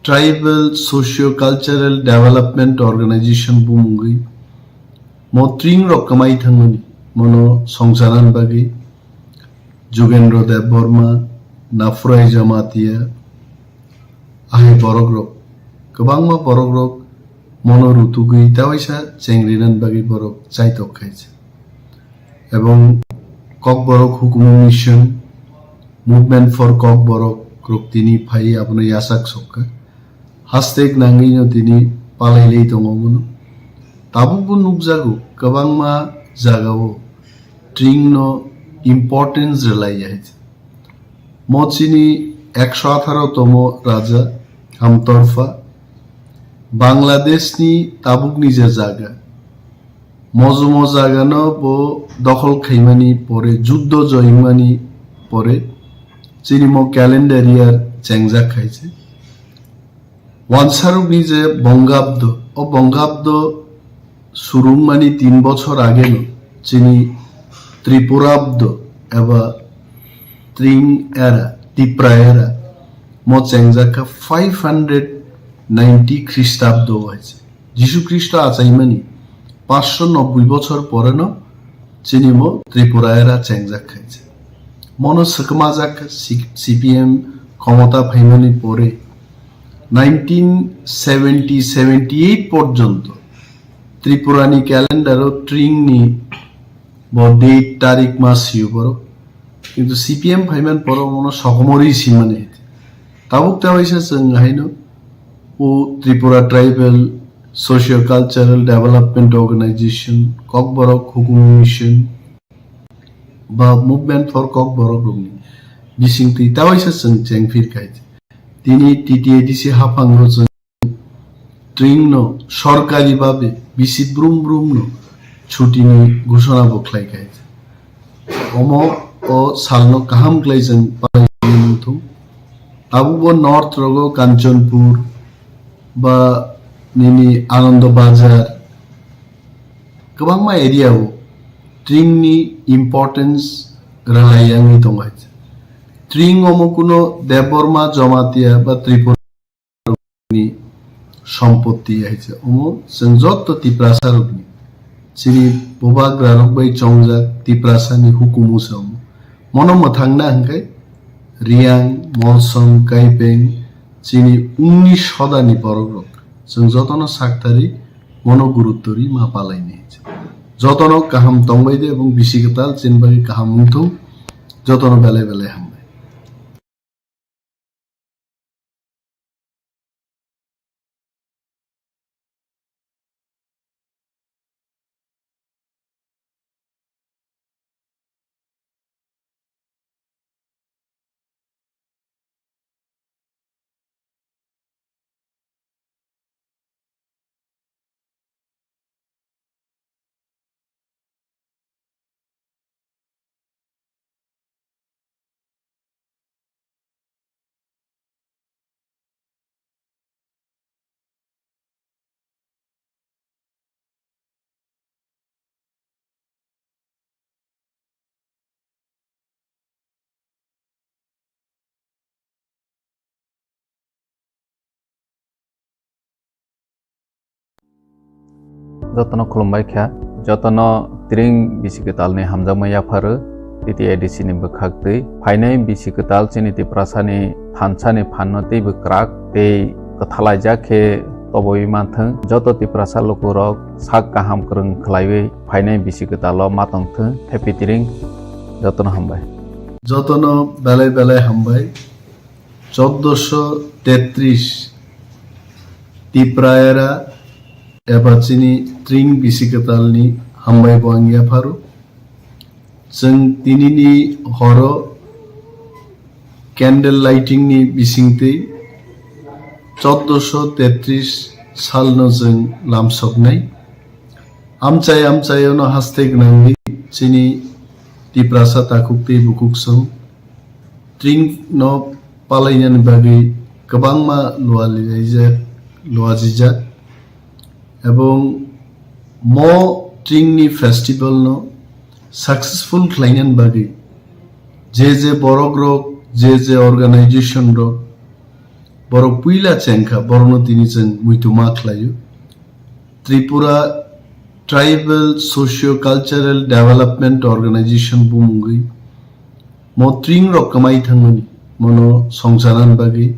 Tribal Socio-Cultural Development Organization bumungwi mo tring rok kwmai thangmani, mono songcharna bagwi Jugendra Debbarma, Naphurai Jamatia, ahai borok rok, kwbangma borok rok mono rutugwi tawaisa chengrinani bagwi borok chaitok khaisa. Ebong Kokborok Hukumu Mission, Movement for Kokborok rok tini phai abono yachak sokha. Haste nangwino tini palailai tongo mono. Tabukbo nukjago kwbangma jagao Tring no importance rwlaiya hai. Mo chini ekso atharo tomo raja Hamtorpha Bangladesh ni tabuk ni je jaga, mojomo jaga no bo dokhol khaimani pore, juddo joimani pore, chini mo calendar year chengjak khaise. Wansarukni je Bongabdo, o Bongabdo surungmani tin bochor ageno chini Tripurabdo eba Tring era, Tipra era mo chengjak kha five hundred ninety Khristabdo hai se. Jisu Khristo achaimani paanch sho nobboi bochor poreno chini mo Tripura era chengjak khaise. Mono swkmajak C-, C P M khomota phaimani pore nineteen seventy seventy eight porjonto Tripurani calendar-o Tringni bo date tarik ma sio borok. Kintu C P M phaiman poro mono sokomori simani. Tabuk ta waisa chwng haino o Tripura Tribal Socio Cultural Development Organization, Kokborok Hukumu Mission, ba Movement for Kokborok rokni bisingtwi ta waisa chwng chengphir khai. Tini T T A D C haphango chwng Tring no sorkari babe bisi brum brum no chuti ni ghoshona bo khlai khai. Omo o salno kaham khlai chwng palai muthung. Tabukbo North rogo Kanchanpur ba nini Anando Bazar kwbangma area o Tring ni importance rwlai wngwi tongo. Tring omo kuno Debbarma, Jamatia ba Tripura ni sompotti hai se. Omo chwng joto Tiprasa rokni, chini bubagra rok bai chongjak Tiprasa ni hukumu se omo. Mono mwthangna hwnkhe Riang, Molsom, Kaipeng, chini unni soda ni borok rok. Chwng jotono saktari mono gurutto ri ma palai ni hai se. Jotono kaham tongbai de ebong bisi kwtal chini bagwi kaham wngthung. Jotono belai belai hambai. Jotono khulumbai kha, jotono Tring bisi kwtalni hamjakma yapharu T T A D C ni bwkhak twi. Phainai bisi kwtal chini Tiprasani thansani phanno teibo kwrak tei kwthalaijak khe toboi manthwng. Joto Tiprasa lukurok sak kaham kwrwng khlaiwi phainai bisi kwtalo ma tongthwng. Happy Tring, jotono hambai. Jotono belai belai hambai. Chauddosho tetris Tipraera eba chini Tring bisi kwtalni hambai bo ang yapharu. Chwng tinini horo candle lighting ni bisingtwi chauddosho tetris salno chwng lamsoknai. Amchai amchaiono haste gwnangwi chini Tiprasa takhuk tei bukhuk song Tring no palainani bagwi kwbangma lualilaijak, luajijak, ebong mo Tring ni festival no successful khlainani bagwi je je borok rok, je je organization rok, borok puila chengkha, borokno tini chwng muitu ma khlaio. Tripura Tribal Socio Cultural Development Organization bumungwi mo Tring rok kwmai thangmani, mono songcharnani bagwi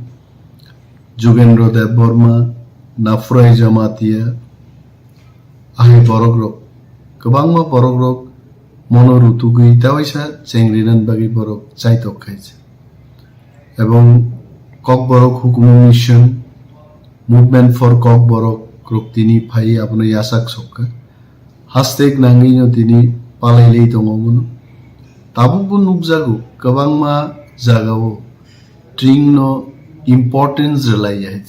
Jugendra Debbarma, Nafurai Jamatia, ahai borok rok, kwbangma borok rok mono rutugwi tawaisa chengrinani bagwi borok chaitok khaisa. Ebong Kokborok Hukumu Mission, Movement for Kokborok rok tini phai abono yachak sokha. Hastek nangwino tini palailai tongo omono. Tabukbo nukjago kwbangma jagao tringno importance rwlaiya hai.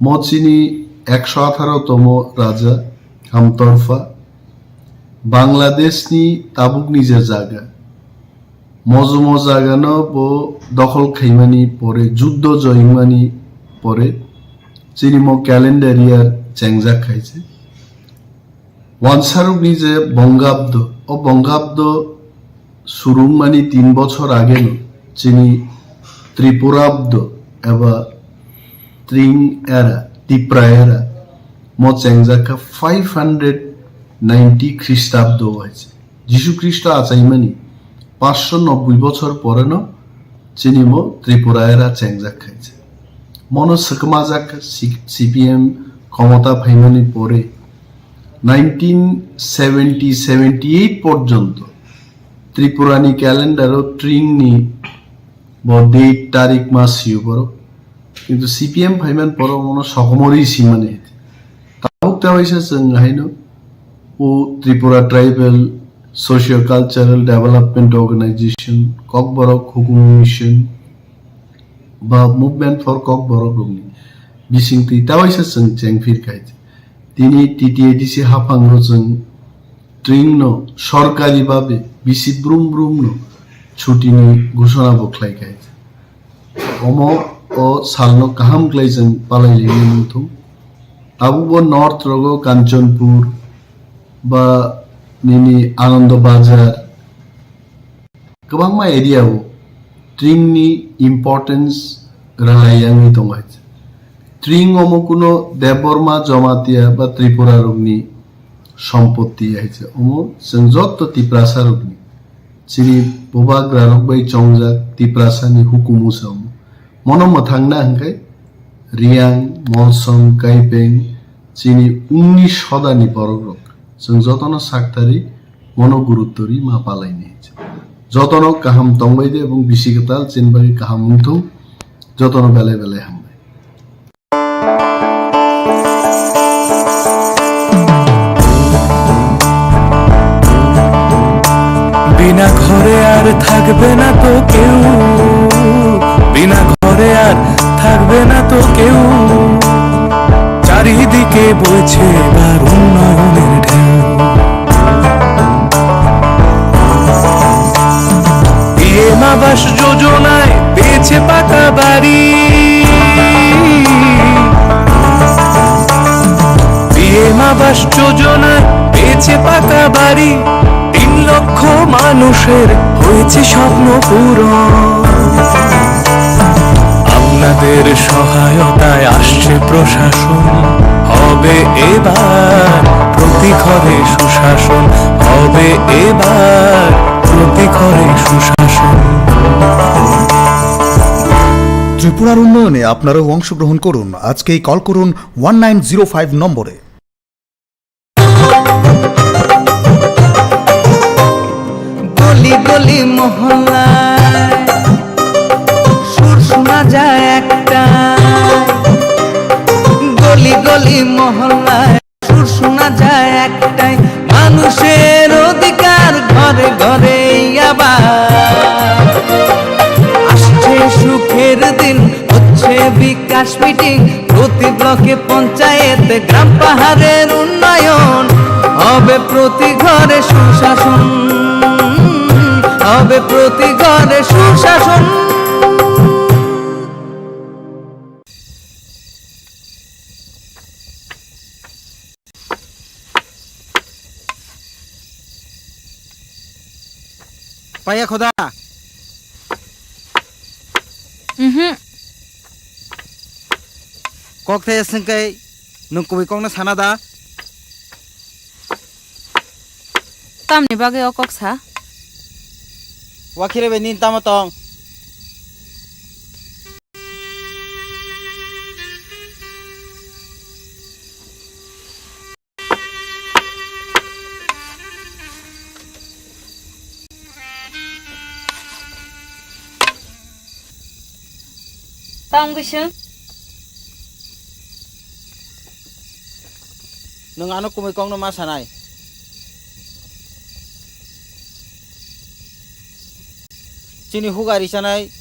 Mo chini ekso atharo tomo raja Hamtorpha, Bangladeshni tabukni je jaga, mojomo jagano bo dokhol khaimani pore, juddo joyimani pore, chini mo calendar year chengjak khaise. Wansarokni je Bongabdo, o Bongabdo surungmani tin bochor ageno chini Tripurabdo eba Tring era, Tipra era mo chengjak kha five hundred ninety Khristabdo hai se. Jisu Khristo achaimani paanch sho nobboi bochor poreno chini mo Tripura era chengjak khaise. Mono swkmajak C-, C P M khomota phaimani pore nineteen seventy seventy eight porjonto Tripurani calendar-o tringni bo date tarik ma sio borok. Kintu C P M phaiman poro mono sokomori simani hiti. Tabuk ta waisa chwng haino o Tripura Tribal Socio Cultural Development Organization, Kokborok Hukumu Mission, ba Movement for Kokborok rokni bisingtwi ta waisa chwng chengphir khaidi. Tini T T A D C haphango chwng tringno sorkari babe bisi brum brumno chutini ghosona bo khlai khaidi. Omo o salno kaham khlai chwng palai lini muthung. Tabukbo North rogo Kanchanpur ba nini Anando Bazar kwbangma area o tringni importance rwlai yangwi tongo hai. Tring omo kuno Debbarma, Jamatia ba Tripura rokni sompotti hai se. Omo chwng jotto Tiprasa rokni, chini bubagra rok bai chongjak Tiprasa ni hukumu se omo. Mono mwthangna hwnkhe Riyang, Molsom, Kaipeng, chini unnish sodani borok rok. Chwng jotono saktari mono gurutto ri ma palaini. Jotono kaham tongbai de ebong bisi kwtal chini bagwi kaham wngthung. Jotono belai belai hambai. বিনা ঘরে আর থাকবে না তো কেউ, বিনা ঘরে আর থাকবে না তো কেউ। চারিদিকে বইছে এবার উন্নয়নের ঢেউ। পিএম আবাস যোজনায় পেয়েছে পাকা বাড়ি। পিএম আবাস যোজনায় পেয়েছে পাকা বাড়ি। তিন লক্ষ মানুষের হয়েছে স্বপ্ন পূরণ। আপনাদের সহায়তায় আসছে প্রশাসন, হবে এবার প্রতি ঘরে সুশাসন, হবে এবার প্রতি ঘরে সুশাসন। ত্রিপুরার উন্নয়নে আপনারাও অংশগ্রহণ করুন। আজকেই কল করুন ওয়ান নাইন জিরো ফাইভ নম্বরে। গলি গলি মহল্লায় সুর শোনা যায় একটা, গলি গলি মহল্লায় সুর শোনা যায় একটাই, মানুষের অধিকার ঘরে ঘরে আবার। আসছে সুখের দিন, হচ্ছে বিকাশ মিটিং, প্রতি ব্লকে পঞ্চায়েতে গ্রাম পাহাড়ের উন্নয়ন। হবে প্রতি ঘরে সুশাসন, হবে প্রতি ঘরে সুশাসন। Paya khoda. Mhm. Kok the sengkai nung kubui kok no sana da. Tamni bagwi o kok sa? Wakhire bai nini tamo tong? Tang bising. Nwng ano kumui kokno ma sanai? Chini huga richanai,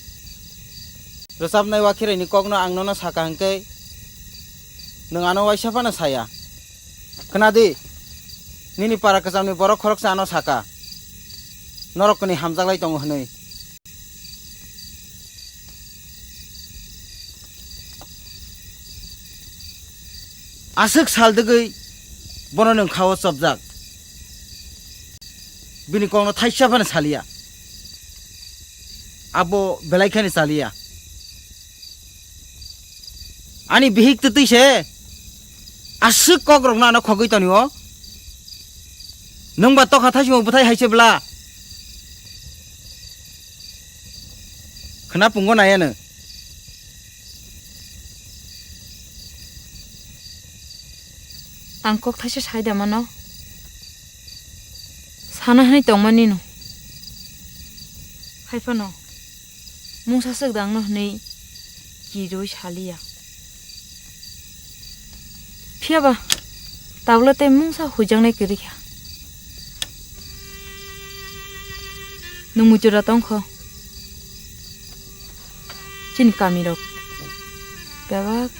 rwchapnai wakhiraini kokno ang nono saka hwnkhe, nwng ano waisa phano saya. Khwnadi, nini para kwchamni borok khoroksa ano saka, norok kwnwi hamjaklai tongo hwnwi. Aswk sal dwgwi bono nwng kha-o chopjak. Bini kokno thaisa phano saliya. Abo belai kheno saliya. Ani bihik twtwi se aswk kokrokno ano khogwi tonio. Nwng ba tokha thaisimo bwthai hai se bwla. Khwna pungo naiya nwng. Ang kok thaisa sai da mano. Sana hwnwi tongmani no. Hai phano mungsa swk dangno hwnwi kirwi saliya. Phiya ba tabla tei mungsa huijaknai kwrwi kha. Nwng muitu da tong kho. Chini kami rok bebak.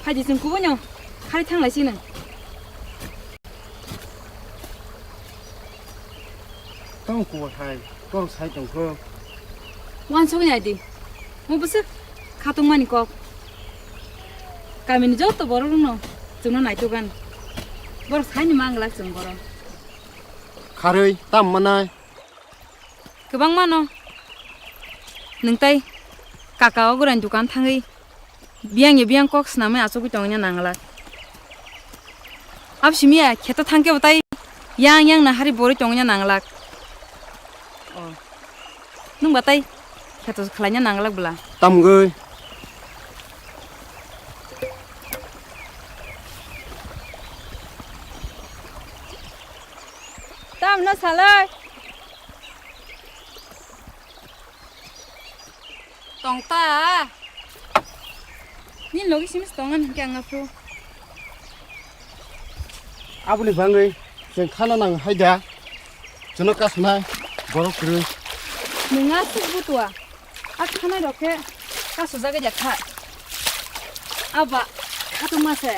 Phaidi chwng kubui no khari thang lai sini. Tong kubui hai, tong sai tong kho. Wansugwi nai di. Mo bwswk khatungmani kok. Kamini joto borok rokno chwngno naitugani. Borok saini manglak chwng borok. Kharwi tam manai. Kwbangma no. Nwng tai kaka o gurani dukan thangwi biyang ya biyang kok swnamwi achugwi tongna nanglak. Abo simi ya kheto thangkhe bo tai yang yang na hari borwi tongna nanglak. O. Nwng ba tai kheto khlaina nanglak bwla. Tamgwi. Tam no salai. Tong ta. Ni logi simis tongan hingke ang aphru. Aboni bangwi chwng khana nang hai da. Chwngno kasnai borok kwrwi. Nwng aswk butua. A khanai rok khe kasujagwi ya kha. Aba khatungma se.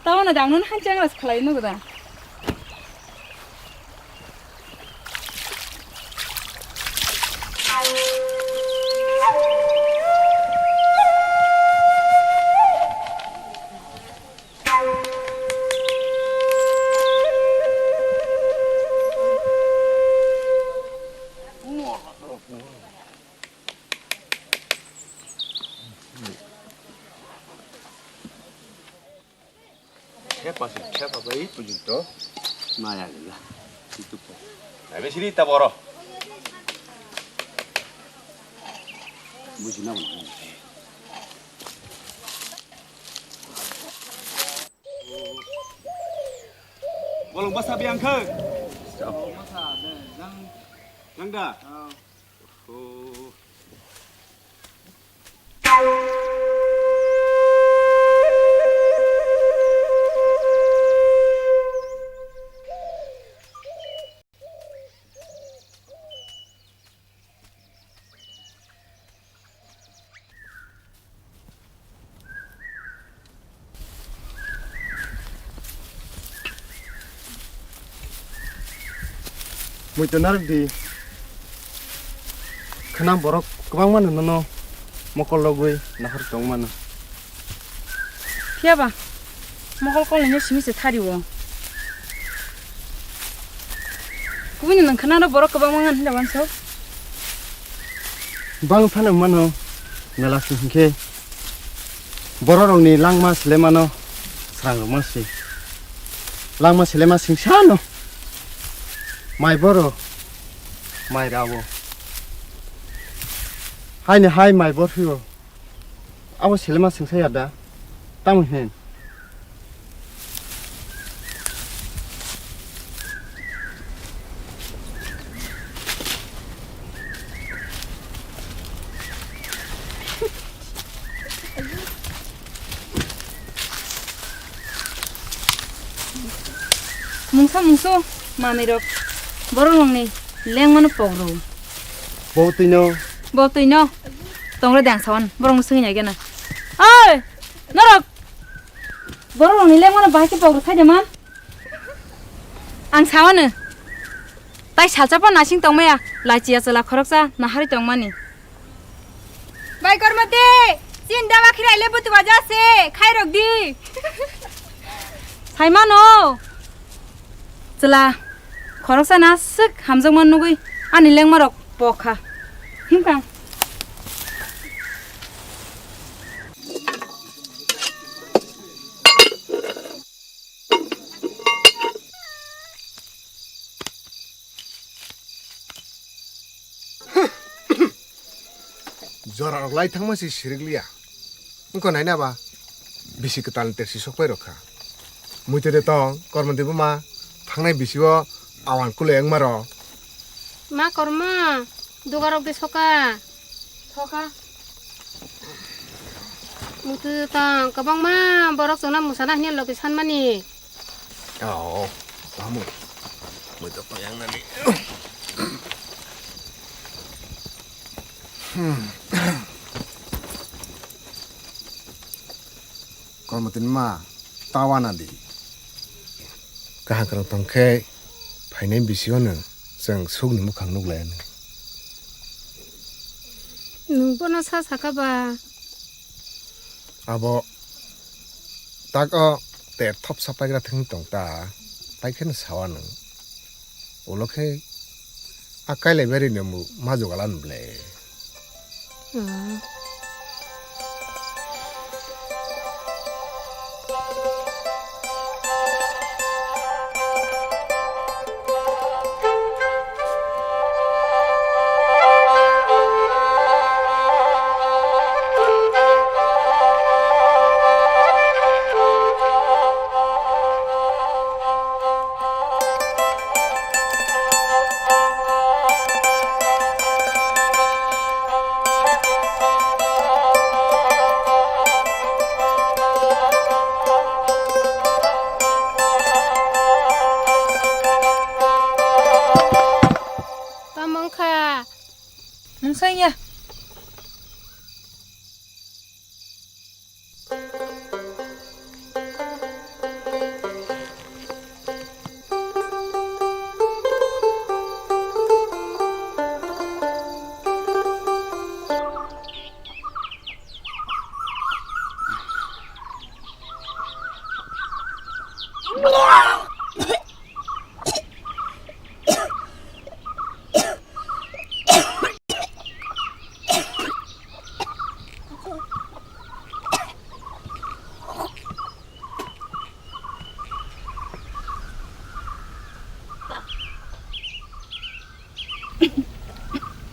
Tamo na dangno han chang ras khlai no da. Thepa se, thepa bai pujung to. Maya gila. Itu po. Nabe sini ta boro. Bujina mo. Bolong basa biang khe. Nang, nang da. Oh. Muitu narwk di. Khwnam borok kwbangma no nono mokol logwi nahar tong mano. Phiya ba, Mokol kolni simi se thari o. Kubuni nang khana ro borok kwbangma ngan hinda wanso. Bang phano mano mela sing hinkhe borok rokni langma sile mano srang rok ma si. Langma sile ma sing sano. Mai boro mai rawo. Hai ni hai mai bor phio. Abo selema sengsa ya da? Tamo hin? Mungsa mungsu manwi rok borok rokni lengmano pokro. Bo twino. Bo twino. Tongre dang sawan borok no swngya gena. Oi! Norok! Borok rokni lengmano bahai khe pokro khai de man. Ang sawano. Tai salsa pho nasing tongmaya. Lachiya chwla khoroksa nahari tongmani. Bai Kormoti, chin dawa khirai le butu baja se, khai rok di. Saimano. Chwla, khoroksa na swk hamjakma nugwi ani lengmarok pokha. Himkha. Jora rok lai thangma se sirik liya. Wngkha naina ba bisi kwtal ni tersi sok pai rok kha. Muitu de tong, Kormo de buma thangnai bisi o awan kulai wngma rok. Ma Kormo, duga rok de soka. Soka. Muitu de tong, kwbangma borok chwngno mwsana hwnwi logi sanmani. Oh, tamo. Muitu tong yang nani. Hmm. Kormo tini ma, tawa na di. Kaham kwrwng tong khe phainai bisi o nwng chwng sukni mukhang nuk lai anw. Nwng bono sa saka ba? Abo tak o ter thopsa paigra thwng tong ta, pai kheno sawa nwng. Ulo khe a kailai bari no mu ma jugalan ble. Hmm. Tamo wngkha? Mungsa wngya.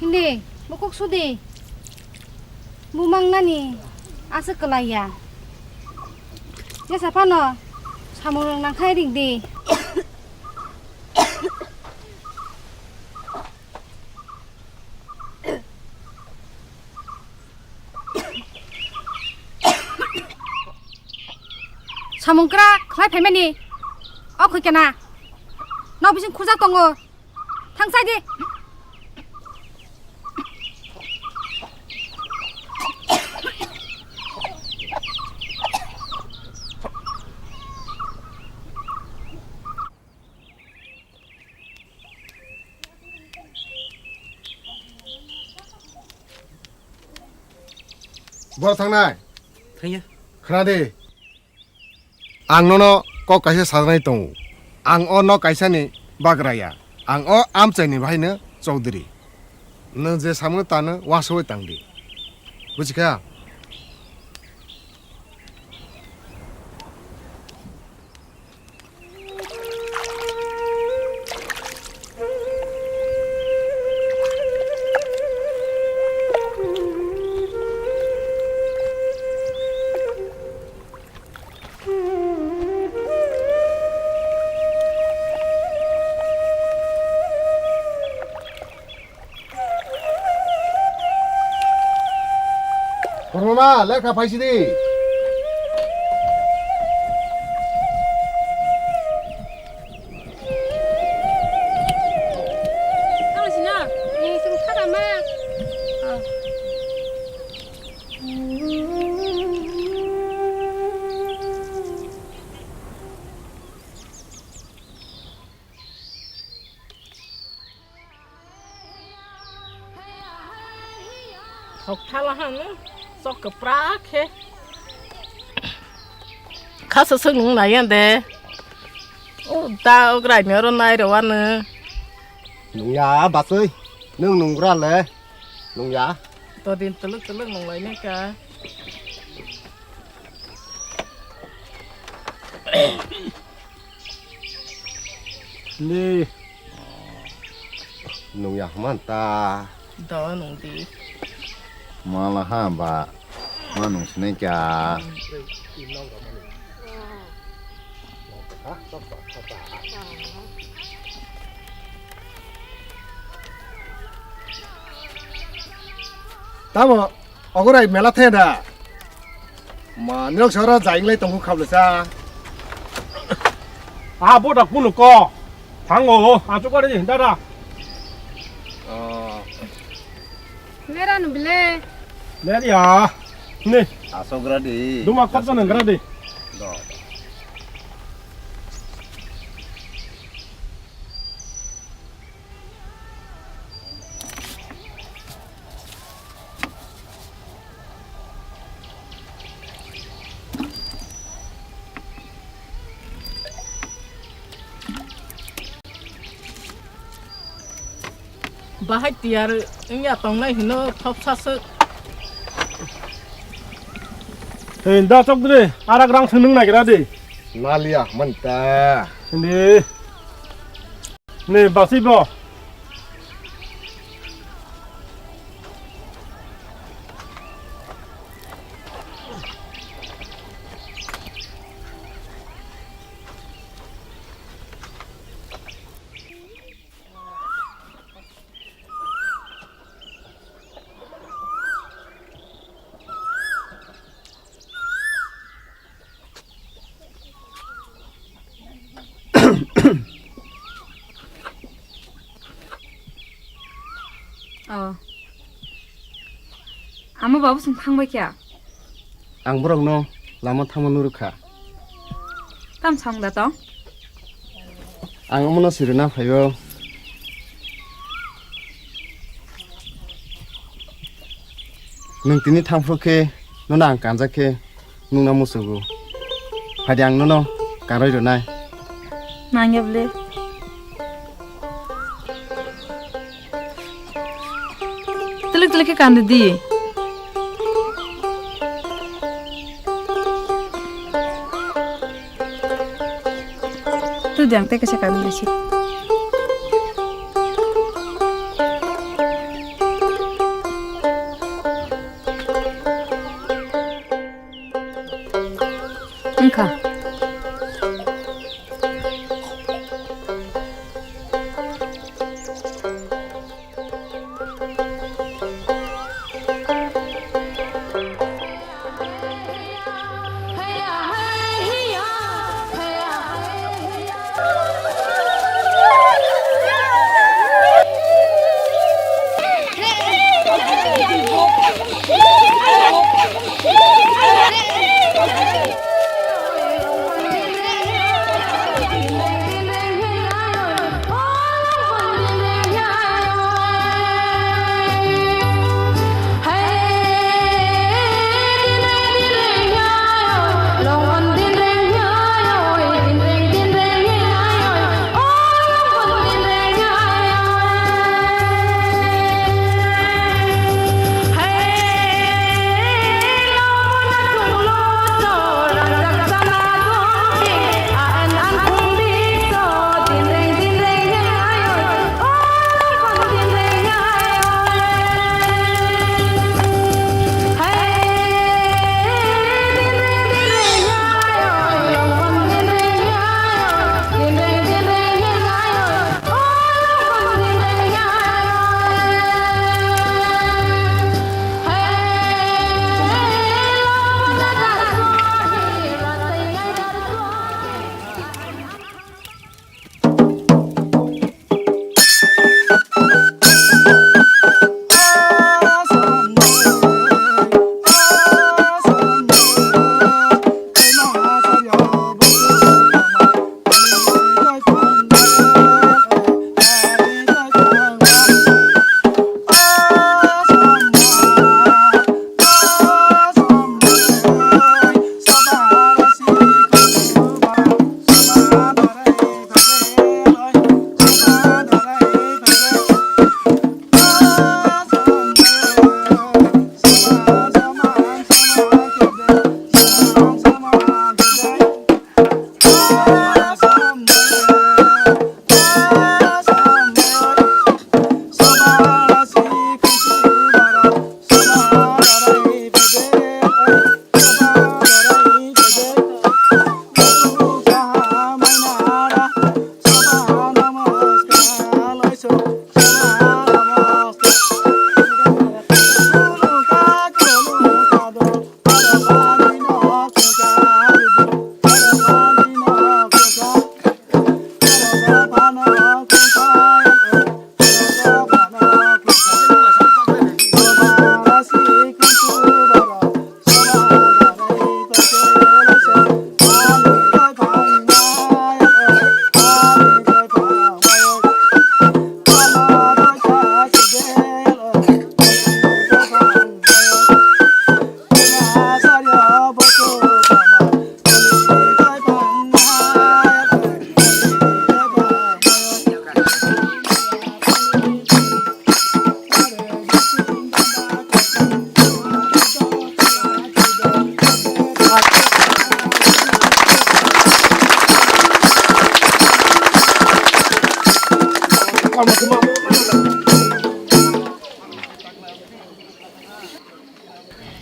Hindi, bukuk sudi. Bumang nani aswk kwlaiya. Jesa phano samung rwng nangkhai ring di. Samung kwrak khlai phaimani. O khuikena. Nok bising khujak tongo. Thangsai di. Boro thangnai. Thangya. Khna di. Ang nono kok kaisa sajaknai tongo. Ang o nok kaisani bagraya. Ang o amchaini bahaino chowdhury. Nwng je samungno tano uansugwi tangdi. Buchikha? Kormama, lekha phaisidi. Tamo sina, ni sung thara ma. Ah. Thok thala hanu, sok kwpra khe. Khasa swk nung nai ya de. O da o grai ni oro nai rw anw. Nung ya, basoi. Nung nung gra le. Nung ya. To din tuluk tuluk nung lai ne ka. Ni. Nung ya man ta. Do nung di. Mala ha ba. Ma nung sinai kya. Tamo, ogorai mela the da. Ma, nirok soro jainglai tongo khabla sa. Ah, boda kunu ko. Thango, achuk kare, dada. Oh. Nera no bile. Neri ya. Ni. Asogra di. Duma kop nang gra di. Do. Bahai tiyar wngya tongnai hino thopsa swk. Hei, da chok dre, arak rang swnung nagira de. Nalia, manta. Hindi. Ne, basi bo. Oh. Amo babu song thangbai kya? Ang borokno lama thangma nurukha. Tam song da tong? Ang omono sirina phaio. Nwng tini thangphru khe nono ang kanjak khe nungna musugo. Phaidi ang nono kanrwi rwnai. Nangya bwle. Twilik twilik khe kandi di. Twi di ang tei kaisa kandi si. Wngkha.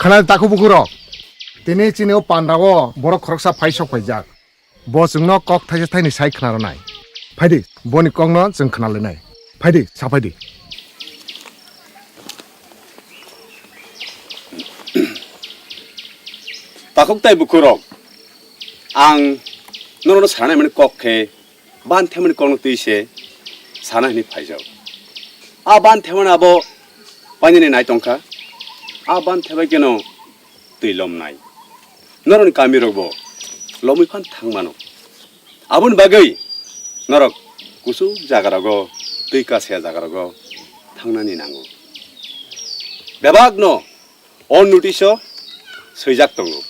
Khana takhuk bukhuk rok. Tini chini o panda o borok khoroksa phai sok phaijak. Bo chwngno kok thaisa thaini sai khna rwnai. Phaidi, boni kokno chwng khna lainai. Phaidi, sa phaidi. Takhuk tai bukhuk rok, ang norokno sanai mani kok khe ban themani kokno twi se sana hwnwi phaijak. A ban themani abo painani nai tongkha. A ban thebai kheno twi lomnai. Norokni kamirokbo lomwi phan thang mano. Aboni bagwi norok kuchuk jagarogo, twi kasaya jagarogo thangnani nango. Bebakno o notice-o swijak tongo.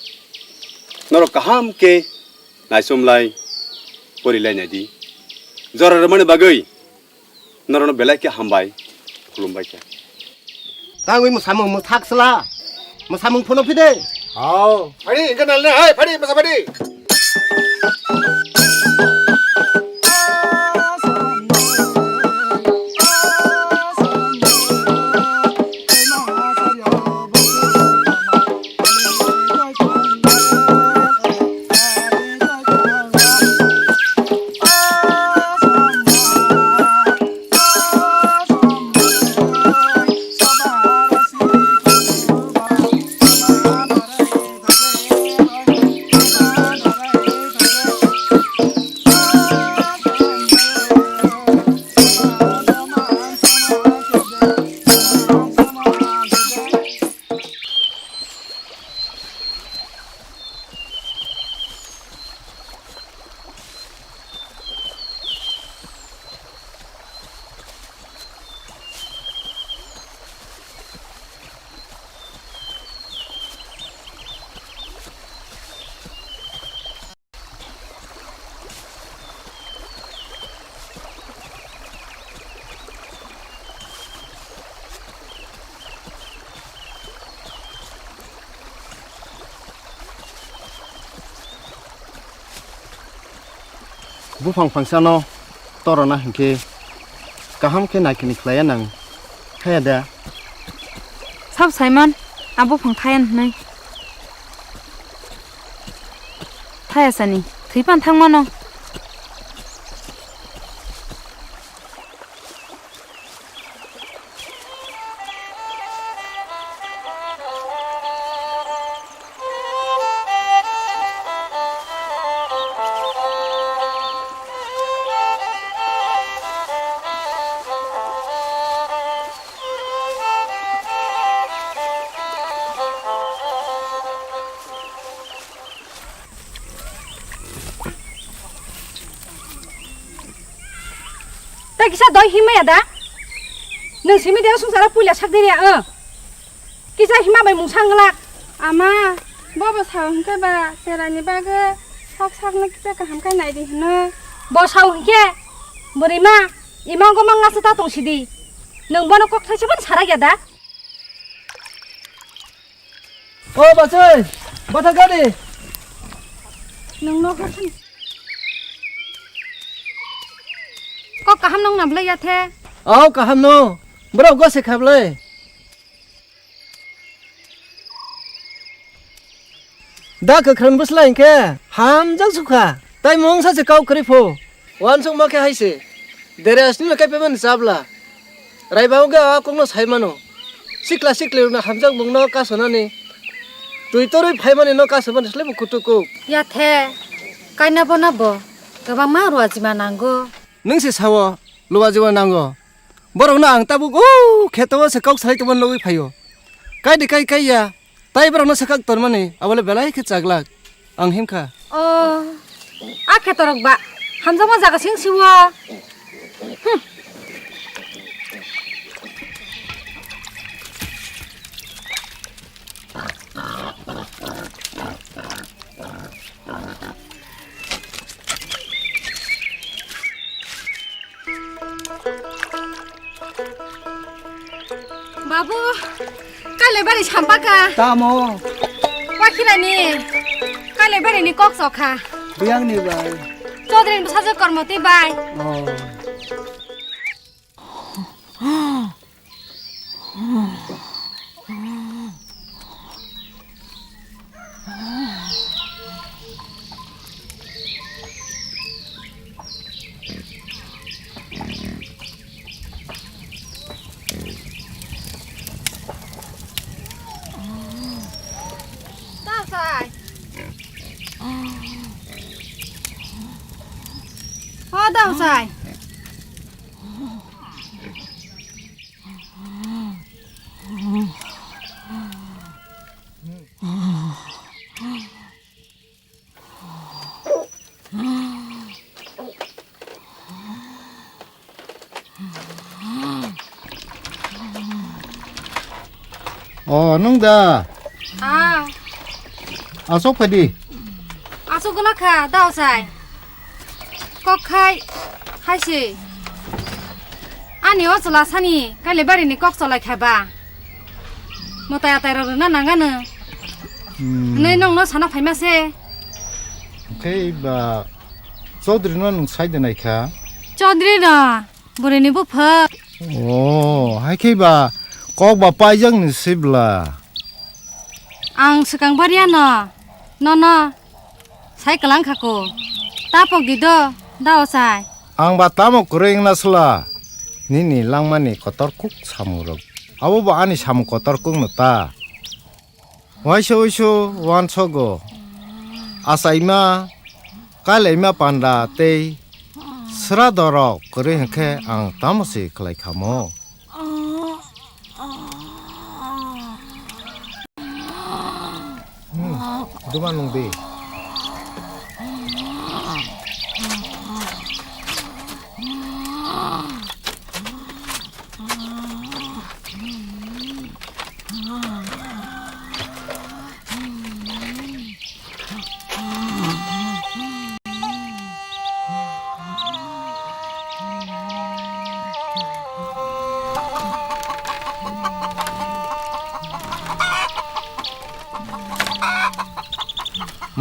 Norok kaham khe naisomlai, porilai naidi. Jora rwmani bagwi norokno belai khe hambai, khulumbai khe. Tangwi mwsamung mwthak sla. Mwsamung phono phide. Hao. Phadi, engkhe nalne, hai, phadi, masa phadi. Buphang phangsano torona hinkhe kaham khe naikini khlaiya nang thaya da? Sab saiman a buphang thaya hwnwi. Thaya sani thwi pan thangmano. Tei kisa doi himma ya da? Nwng simi de swngcharo puila sak de ya, eh? Kisa himma bai mungsa wng glak. Ama, bo bo sao hwnkhe ba, cherani bagwi sak sakno kisa kaham khe nai di hwnwi. Bo sao hwnkhe, bwrwi ma, ima wngkha ma ngasa ta tong sidi. Nwng bono kok thaisa phano sarak ya da? O bachai, bathang kani? Nwng nok kok kaham nong na bwlai ya the? Au kaham no, borok gose kha bwlai. Da kwkhwrang bwsla hinkhe hamjak sukha, tai mungsa se kau kwrwi pho. Wansukma khe hai se, dere asni no kaipe mani chabla. Raibango khe a kokno sai mano. Sikla sikli rokno hamjakmung no kasonani, twi torwi phaimani no kasonani slai bo kutuk kuk. Ya the, kaina bono bo kwbangma ruajima nango. Nwng se sao, luajima nango. Borokno ang tabuk o kheto o se kok salai tongmani nugwi phaio. Kai de kai kai ya. Tai borokno swkak tonmani, abole belai khe chaglak. Ang himkha. O, a khetorok ba, hamjakma jaga sing siwo. Hmm. Babu, kailai bari sampaka. Tamo? Wakhirani, kailai bari ni kok sokha. Biyang ni bai. Chaudhary ni bwsajwk Kormoti bai. Oh. Daosai. O daosai. O, nwng da? Ah. Aswk phai di. Aswk gwnang kha, daosai. Kok khai, hai se. Ani o chwla sani Kailabari ni kok cholai kha ba. Mwtai atai rok rwna nang ano. Hmm. Hwnwi nwng no sana phaima se. Khe ba Chaudhary no nwng sai de nai kha? Chaudhary no, bwrwi ni buphang. O, hai khe ba kok ba paijak ni se bwla. Ang swkang bariya no, nono. Sai kwlang kha ko. Ta pok di do, daosai. Ang ba tamo kwrwi wngna sla? Nini langmani kotor kuk samung rok. Abo bo ani samung kotor kuk no ta. Waisa uisu wansogo. Achaima, kailaima panda tei sra dorok kwrwi hwnkhe ang tamo se khlai khamo. Hmm, duma nung di.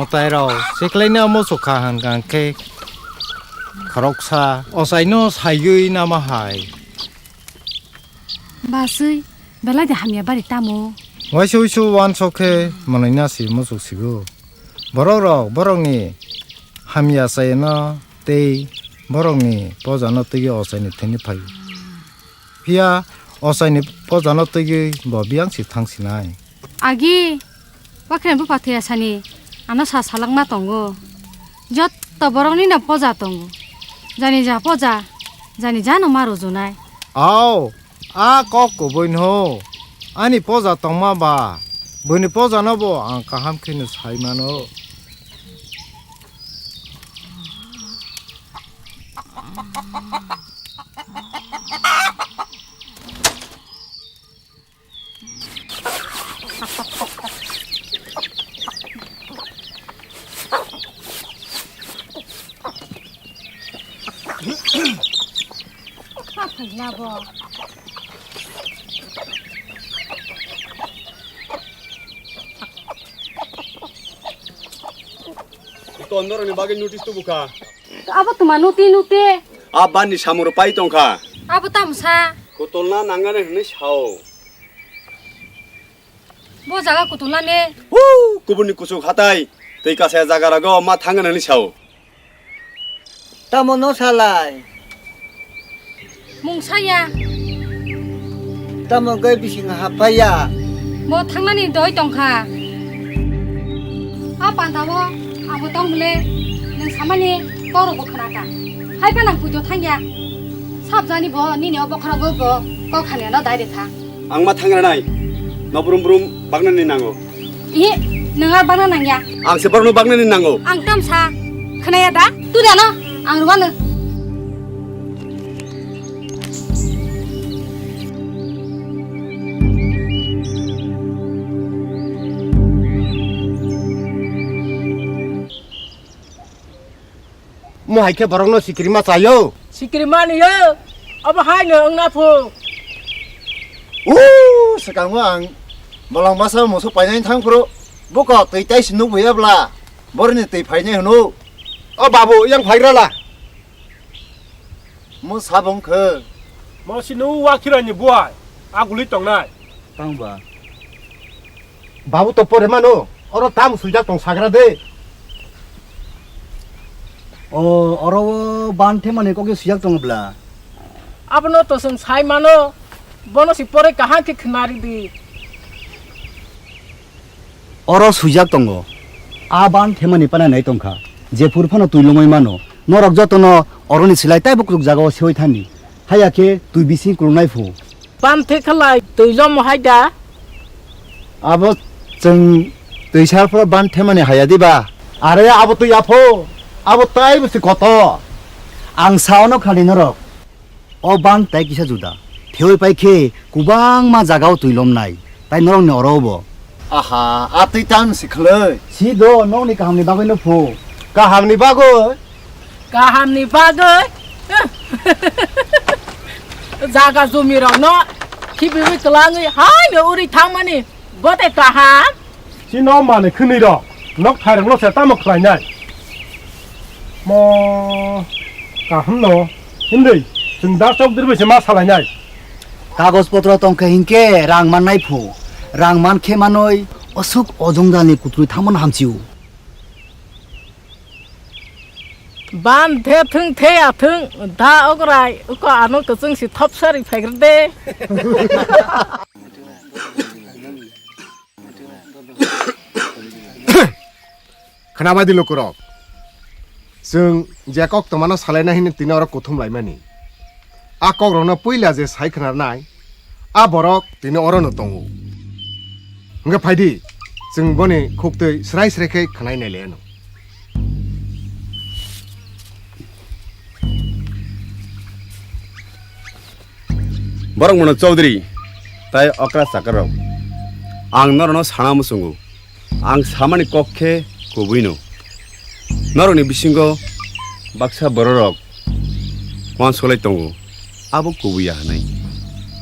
Mwtai rok, siklaina muchuk kha hwnkha khe khoroksa ochaino saiwi nama hai. Basui, belai de hamya bari tamo. Waisa uisu wansok khe manwi na si muchuk sigo. Borok rok, borok ni hamya chayano tei borok ni poja no twiwi ochai ni thani phai. Phiya ochai ni poja no twiwi bo biyang si thang sinai. Agi, Wakhrani bupha thwiya sani ano sa salangma tongo. Jotto borokni no poja tongo. Jani ja poja, jani ja no ma rujunai. Ao, a kok kubui no. Ani poja tongma ba, buini poja no bo ang kaham khe no sai mano. Tondoroni bagwi notice tubu kha. Abo tuma nuti nuti. A bani samung rok pai tong kha. Abo tamo sa? Kotolna nangani hwnwi sao. Bo jaga kotolna ne? Huu, kubuni kuchuk hatai. Twi kasaya jaga rogo ma thangani hwnwi sao. Tamo no salai? Mung saya. Tamo gai bising haphaya? Bo thangnani doi tongkha. A pantao abo tong bwle nwng samani kok rokbo khnakha. Hai phano ang puito thangya. Sabjani bo nini o bokhorogo bo kok hamya no dai rekha. Ang ma thangranai. No brum brum baknani nango. Ihi, nwng ar bakna nangya. Ang se borokno baknani nango. Ang tamsa khnaya da? Turiano, ang rwano. Mo hai khe borokno sikirima chaio. Sikirima niyo, abo hai no wngna phu. Uuu, swkango ang bolong masa musuk painani thang phuru, buko twi tai se nukbo ya bla, boroni twi phainai hwno. O babu, yang phaigra la. Mo sabong khe. Mo si nu wa khirani buai, aguli tongnai. Tang ba. Babu to pore mano. Oro tam swijak tong sagra de. O, oro o ban themani kok je swijak tongo bla. Abono to chwng sai mano, bono si pore kaham khe khna ridi. Oro swijak tongo. A ban themani pana nai tongkha. Jephuru phano twi lomwi mano. Norok jotono oroni silai taibo kwrwk jagao sewi thani. Haya khe twi bising kulungnai phu. Ban the khalai twi lomo hai da. Abo chwng twi sar phoro ban themani haya diba? Are abo twi apho. Abo taibo se kotor. Ang sa ono khani norok. O ban tai kisa juda. Theoi pai khe kwbangma jagao twi lomnai. Tai norokni oro bo. Aha, a twi tam si khlai. Si do, nokni kahamni bagwi no phu. Kahamni bagwi? Kahamni bagwi? Jaga jumirokno khibiwi twlangwi haino uri thangmani. Bote kaham? Chino mani khwnwi rok, nok thairok no se tamo khlainai. Mo kaham no, hindi, chwng da chok dirbi se ma salainai. Kagoj potro tongkhe hinkhe rang mannai phu, rang mankhe manwi osuk ojongdani kutrwi thangmano hamsio. Ban the thung the ya thung, da ograi, uko ano kwchwng si thop sari phaigrde. Khnabai di lukurok. Chwng je kok twmano salaina hini tini oro kuthum laimani. A kokrokno puila je sai khnarnai, a borok tini orono tongo. Hwnkhe phaidi, chwng boni khuktwi srai srai khe khnai nai laiano. Borok mano Chaudhary tai okra chakarrok. Ang norokno sana muchungo. Ang samani kok khe kubuino. Norokni bisingo baksa bororok uansuklai tongo, abo kubui ya hwnwi.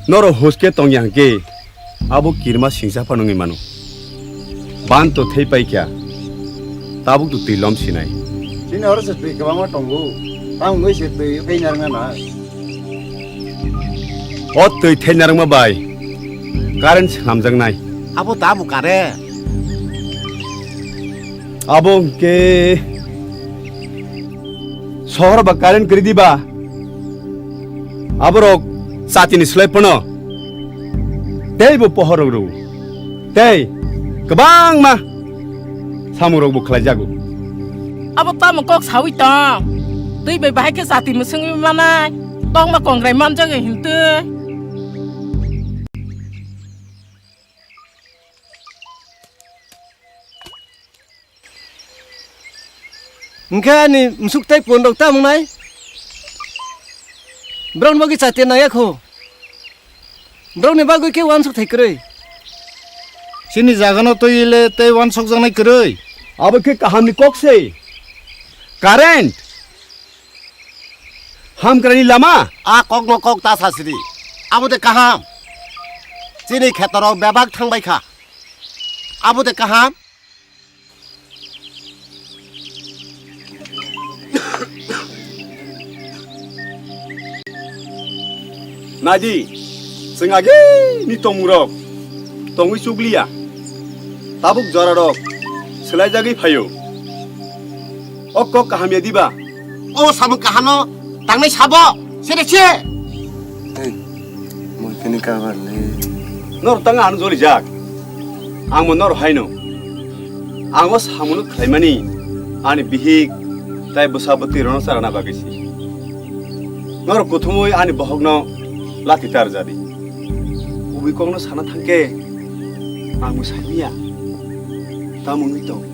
Norok huske tongya hwnkhe abo kirima singsa phano wngwi mano. Ban to thei paikha, tabuk to twi lom sinai. Chini oro se twi kwbangma tongo, tamo wngwi se twi thei narwkna nai. O twi thai narwkma bai current swnamjaknai. Abo tamo current? Abo hwnkhe sohor ba current kwrwi diba? Aborok chatini slai phano teibo pohor rok rw. Tei kwbangma samungrokbo khlaijago. Abo tamo kok saui tong? Twi bai bahai khe jati mwswngwi manai, tongma kongrai manjak hintwi. Hwnkhe ani msuk tei pon rok tamo wngnai? Borokni bagwi chati nangya kho. Borokni bagwi khe uansuk thai kwrwi. Chini jagano twi le tei uansukjaknai kwrwi. Abo khe kahamni kok se. Current. Hamkraini lama. A kokno kok ta sasidi. Abo de kaham. Chini khetorok bebak thangbai kha. Abo de kaham. Naidi, chwng agini tongmungrok tongwi chukliya, tabuk jorarok swlaijagwi phaio. O kok kaham ya diba? O samung kahano tangnai sabo, sere se. Hey, moi kini kabar le. Nor tanga ano jolijak. Ang mo nor haino. Ang o samuno khlaimani ani bihik tai bwsa bwtwi rono charana bagwi si. Nor kuthumui ani bohokno lati tar jadi. Kubui kokno sana thangke ang mo saimanya. Tamo wngwi tong.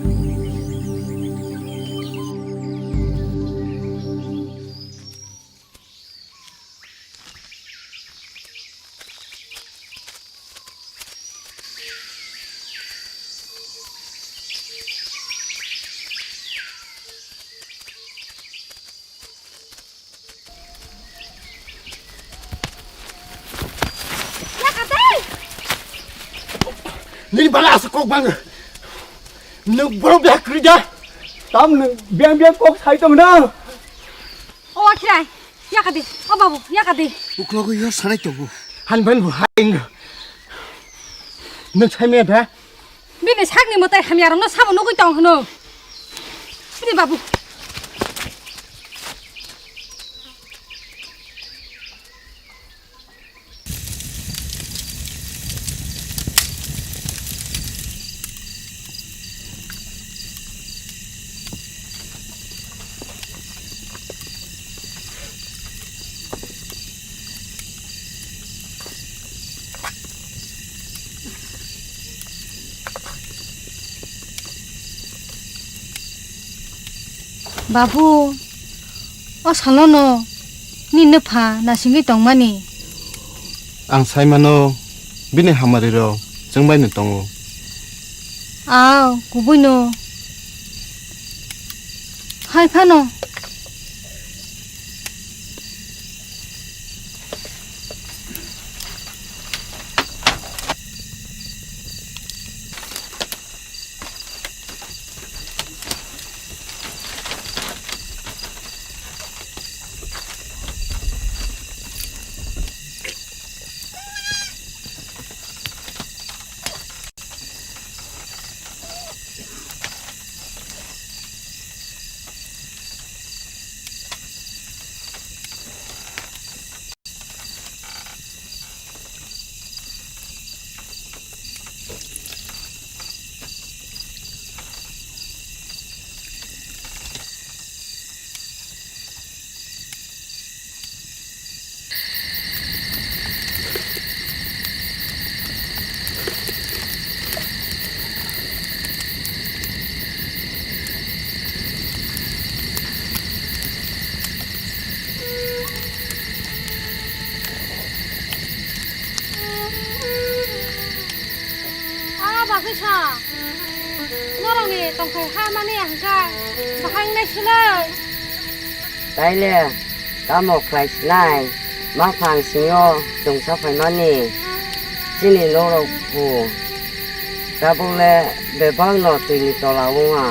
Nini bana asa kok bang. Nwng borok biya kwrwi da? Tam nwng biyang biyang kok sai tong na? O Akhirai, yaka di. O babu, yaka di. Uklogo yor sanai tongo. Han ban bu haing. Nwng sai me da? Bini sakni mwtai hamyarokno samo nugwi tong hwno. Bini babu. Babu, o salono nini pha nasingwi tongmani. Ang sai mano, bini hamari rok chwng bai no tongo. Aw, kubui no. Hai phano. Ah, bagwi sa. Norokni tongthai ha mani ang kha. Bahai wngnai silo. Taile tamo khlai sinai, maphang singyo chwngsa phaimani chini norok bu tabukle bebakno twini tola wngya.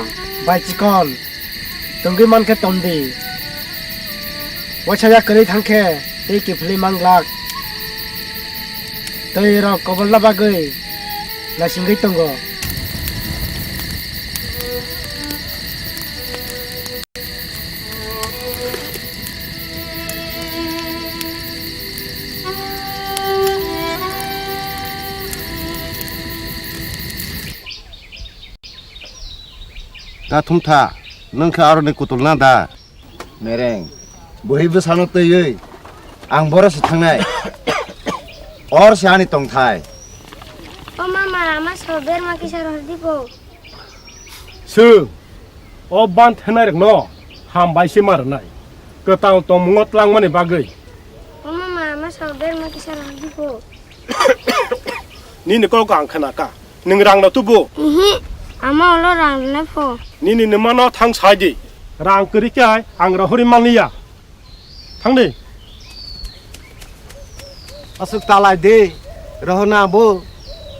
Bai chikon, tongwi mankhe tondi. Waisa ya kwrwi thangkhe tei kiphilwi manglak. Tei rok kobolna bagwi naisingwi tongo. Da thumtha, nwng khe aroni kutulna da? Mereng, bwhwi bwsano twiwi ang boro se thangnai. Or se ani tongthai. O mama, ama sabo berma kisa rohordi po. Sw, o ban thenai rokno hambai se ma rwnai. Kwtal tongmungo tlangmani bagwi. O mama, ama sabo berma kisa rohordi po. Nini kok ang khna kha. Nwng rang rw tubu? Ihi, ama ulo rang rwnai pho. Nini nwmano thang sai di. Rang kwrwi khe ang rohorwi manliya. Thang di. Aswk talai di. Rohorna bo.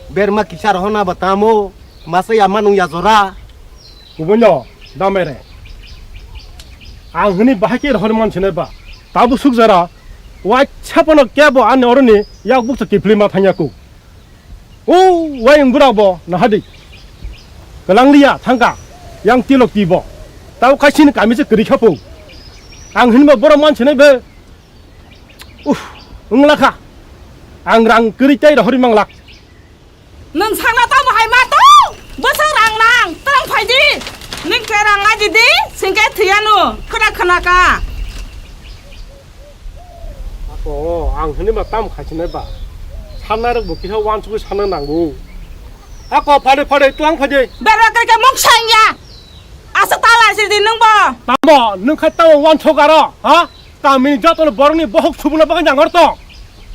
Berma kisa rohorna bo tamo. Masa ya manung ya jora. Kubuino, damere. Ang hwnwi bahai khe rohorwi mansinai ba. Tabuk suk jora. Waisa phano kebo ani oroni yak bukcha kiphilwi ma thangya ku. O wayung bura bo nahadi. Kalang liya thangka yang tilok tibo. Tau kaisini kami se kwrwi khapo. Ang hinba boro mansinai be. Uff, wngla kha. Ang rang kwrwi tai rohorwi manglak. Nwng sakna tamo hai ma tong? Bwswk rang nang, twlang phai di. Nwng khe rang nai di di, singkhe thwiya no. Khna khna ka. Ako, ang hwnwi ma tam khai sinai ba. Sanna rok bo kisa wansugwi sanna nango. Ako, phade phade twlang phai di. Berwa khe mung sangya. Asa tala si di nwng bo. Tamo, nwng khai tamo wansuk aro, ha? Tamini joto borokni bohok subuna bagwi nangor tong.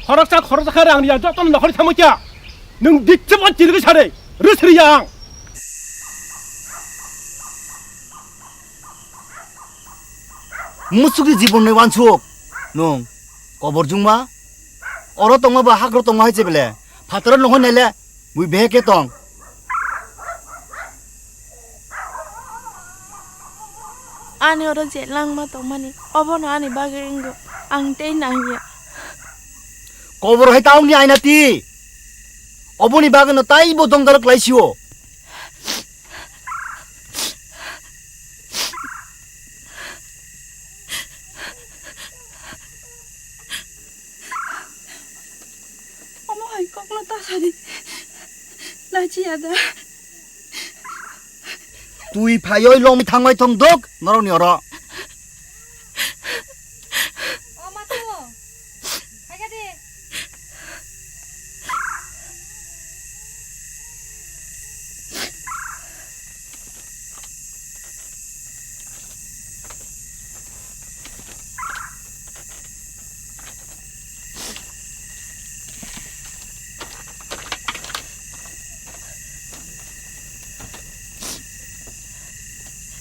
Khoroksa khoroksa khe rang riya joto nokhori thamukya. Nwng dichebo chirigwi sare, rwsriya ang. Musukni jibon nai wansuk. Nwng kobor jungma? Oro tongma ba hakro tongma hai chebele. Phataro nohoi nele. Bui beheke tong. Ani oro je langma tongmani, obono ani bagwi wngkha. Ang tei nangya. Kobor hai ta wngni aina ti. Oboni bagwino taibo dongdalo klaisio. Ano ta sadi. Lachi ada. Twi phaioi lom thangoi thong dok norok ni oro.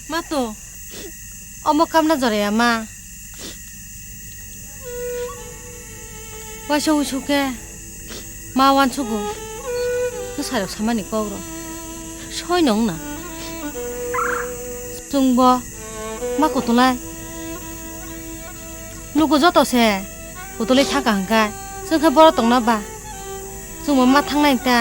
Ma to, omo kamna joraya ma. Waisa uisu khe ma uansugo. Bwsarok samani kokrok soi nong na. Chwngbo ma kutulai. Luku joto se kutulwi thangkha hwnkhe chwng khe boro tongna ba? Chwngbo ma thangnai ta.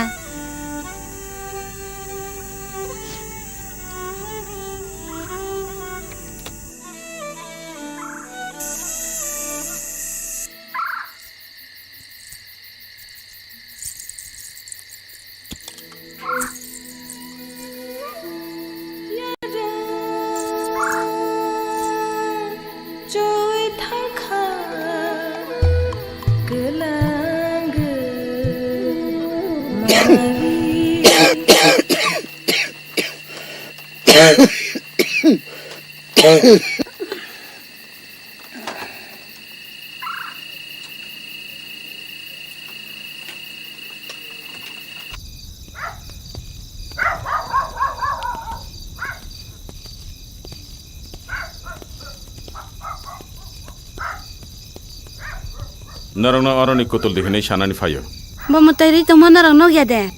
Norokno oroni kutul di hwnwi sanani phaio. Bo mwtai rwi tongma norok nukya de?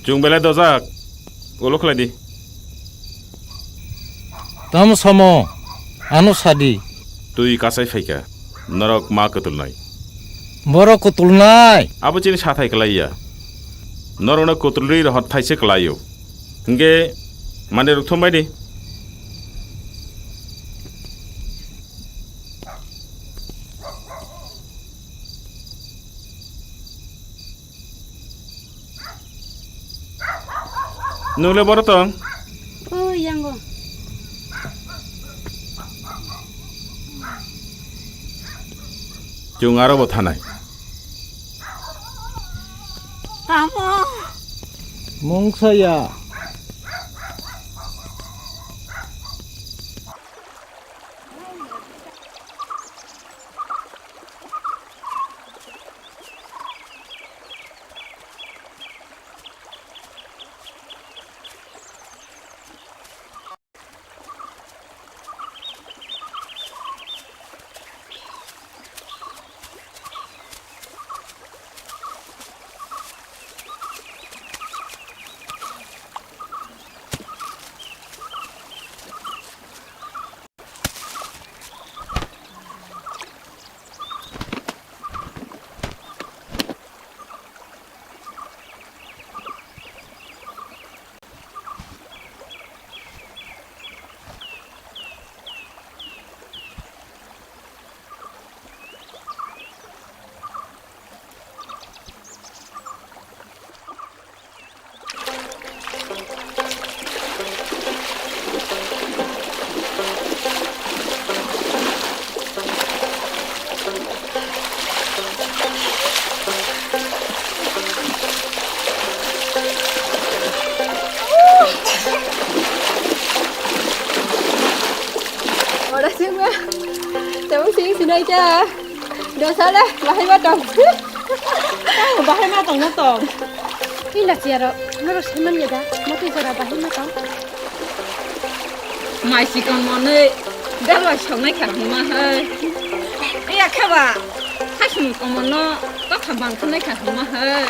Chwng belai dojak, ulo khlai di. Tamo samo, ano sadi. Twi kasai phaikha, norok ma kutulnai. Borok kutulnai. Abo chini sathai klai ya. Norokno kutulri rohor thaise klai-o. Hwnkhe mandirok thumbai di. Nwng le boro tong? O, yango. Chwng aro bo thanai. Tamo. Mungsa ya. Ora sima, tamo sing sinai cha. Dosa le, bahai ma tong. Bahai ma tong na tong. Ila chiaro, noro seman ya da, mati jora bahai ma tong. Mai sikon monoi, dalwa songnai kha huma hai. Iya khe ba, khasum komono, tokha bang khunai kha huma hai.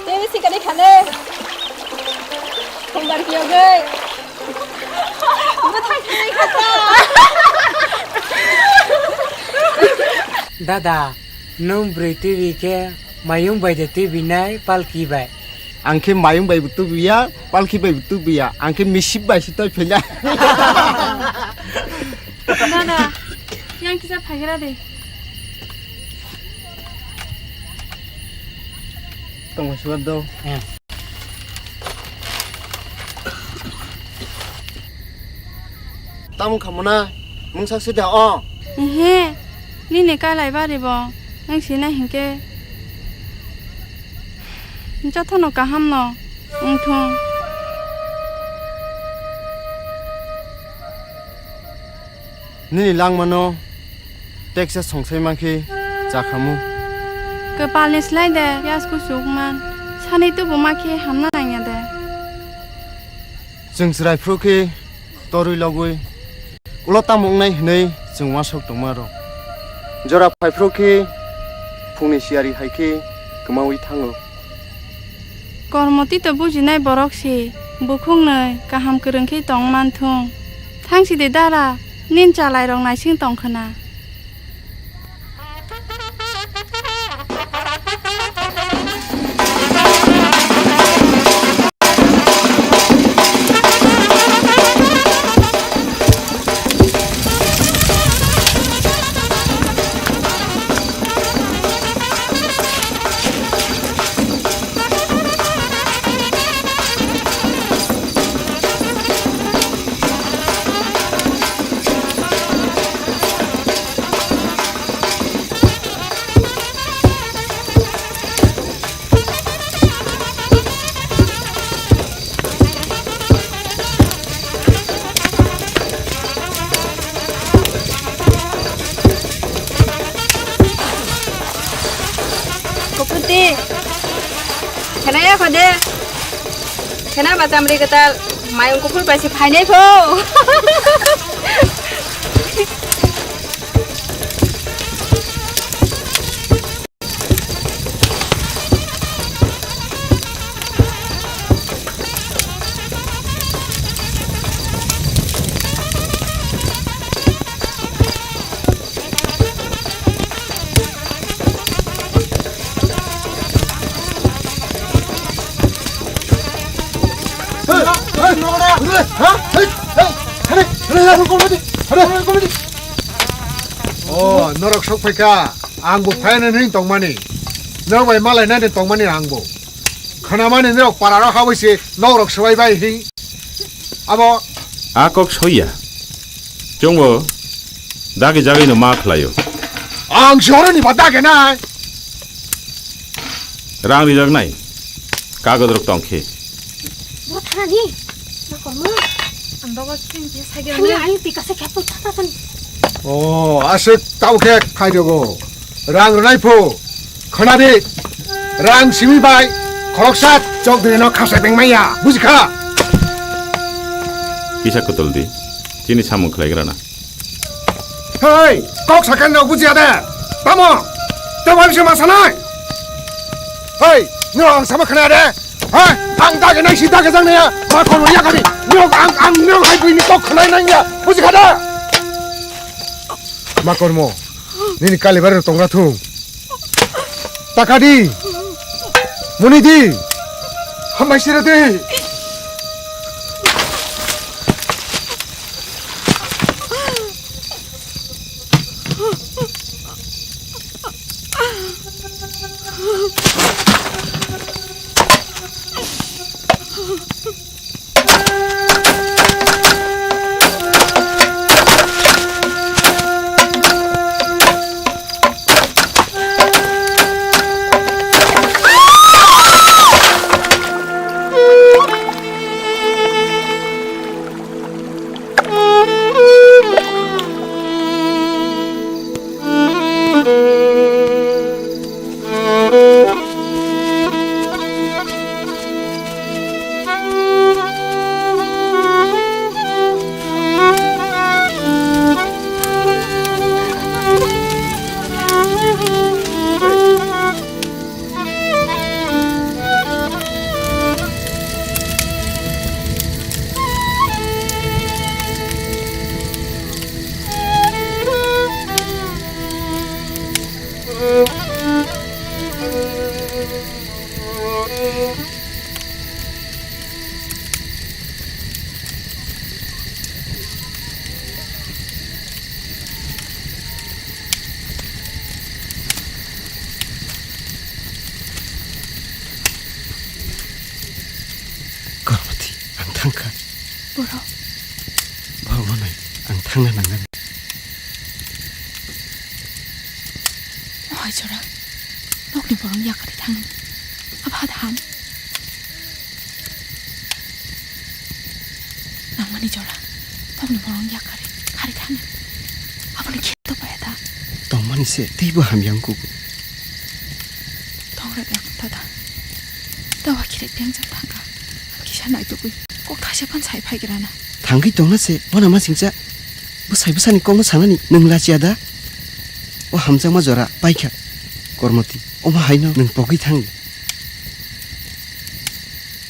Tei sikani khane. Khumbar kiyogwi. Bwthai khanai kha ta. Dada, nwng bwrwi twi ri khe Mayung bai de twi binai palki bai. Ang khe mayung bai bo tubuya, palki bai bo tubuya. Ang khe misip bai se toi phela. Dada, yang kisa phagira de. Tong suwar do. Hmm. Tamo khamuna mungsa sida o. Ehe, nini kalai bari bo wng sinai hinkhe jotono kaham no wngthung. Nini langmano teksa songsai mankhe chakhamu. Kwpalni slai de yasku sukman, sani tubu makhe hamna nangya de. Chwng chwrai phuru khe torwi logwi ulo tamo wngnai hwnwi chwng uansuk tongma rw. Jora phai phuru khe phungni siyari hai khe kwmaui thango. Kormo tito bujinai borok se bukhuknwi kaham kwrwng khe tong manthung. Thangsi de dara, nin chalai rok naising tong khna. Kuputi. Khena ya khode. Khena ba chamri kwtal. Mayung kuphur bai se phainai pho. O, norok sok phaikha, ang bo phainani tongmani. Norok bai malainani tongmani ang bo. Khwnamani norok pararo habwi se norok swbai bai hing. Abo. A kok soiya. Chwngbo dagi jagino ma khlaio. Ang se oroni ba dagi nai. Rang rijak nai. Kagoj rok tong khe. Bo thanani. Ma kormo. Ang dogo sing je sagi. Thani ani pika se khepo thata thani. O, aswk tamo khe khai dogo. Rang rwnai phu. Khna di. Rang simi bai khoroksa chok dui no khasai beng maya. Buji kha? Kisa kwtol di. Chini samung khlaigrana. Hei, kok sakha no bujiya de. Tamo? Tamo bisa masanai? Hei, no ang sama khna de. Hei, ang dagi nai si dagi jang naya. Ma kono ya kami. No ang, ang no hai buini kok khnai nang ya. Buji kha da? Ma kormo, nini kalibar tongra thung. Takadi, munidi, hambai siradi. Borok. Borok no nai, ang thangna nangnai. Mohai jora, nokni borok yakarwi thang. Abo hada ham. Nangmani jora, nokni borok yakarwi, kharwi thang. Abono kheto paya da. Tongmani se, teibo hamya wngkugo. Tongra da, dada. Dawa khirek beng jang thangka. Kisa naitugwi, kok thaisa phan sai phai grana. Thangwi tongna se, bona ma singcha. Bwsai bwsani kokno sanani nwng lachiya da? O hamjakma jora paikha, Kormoti. Omo haino nwng pogwi thangdi.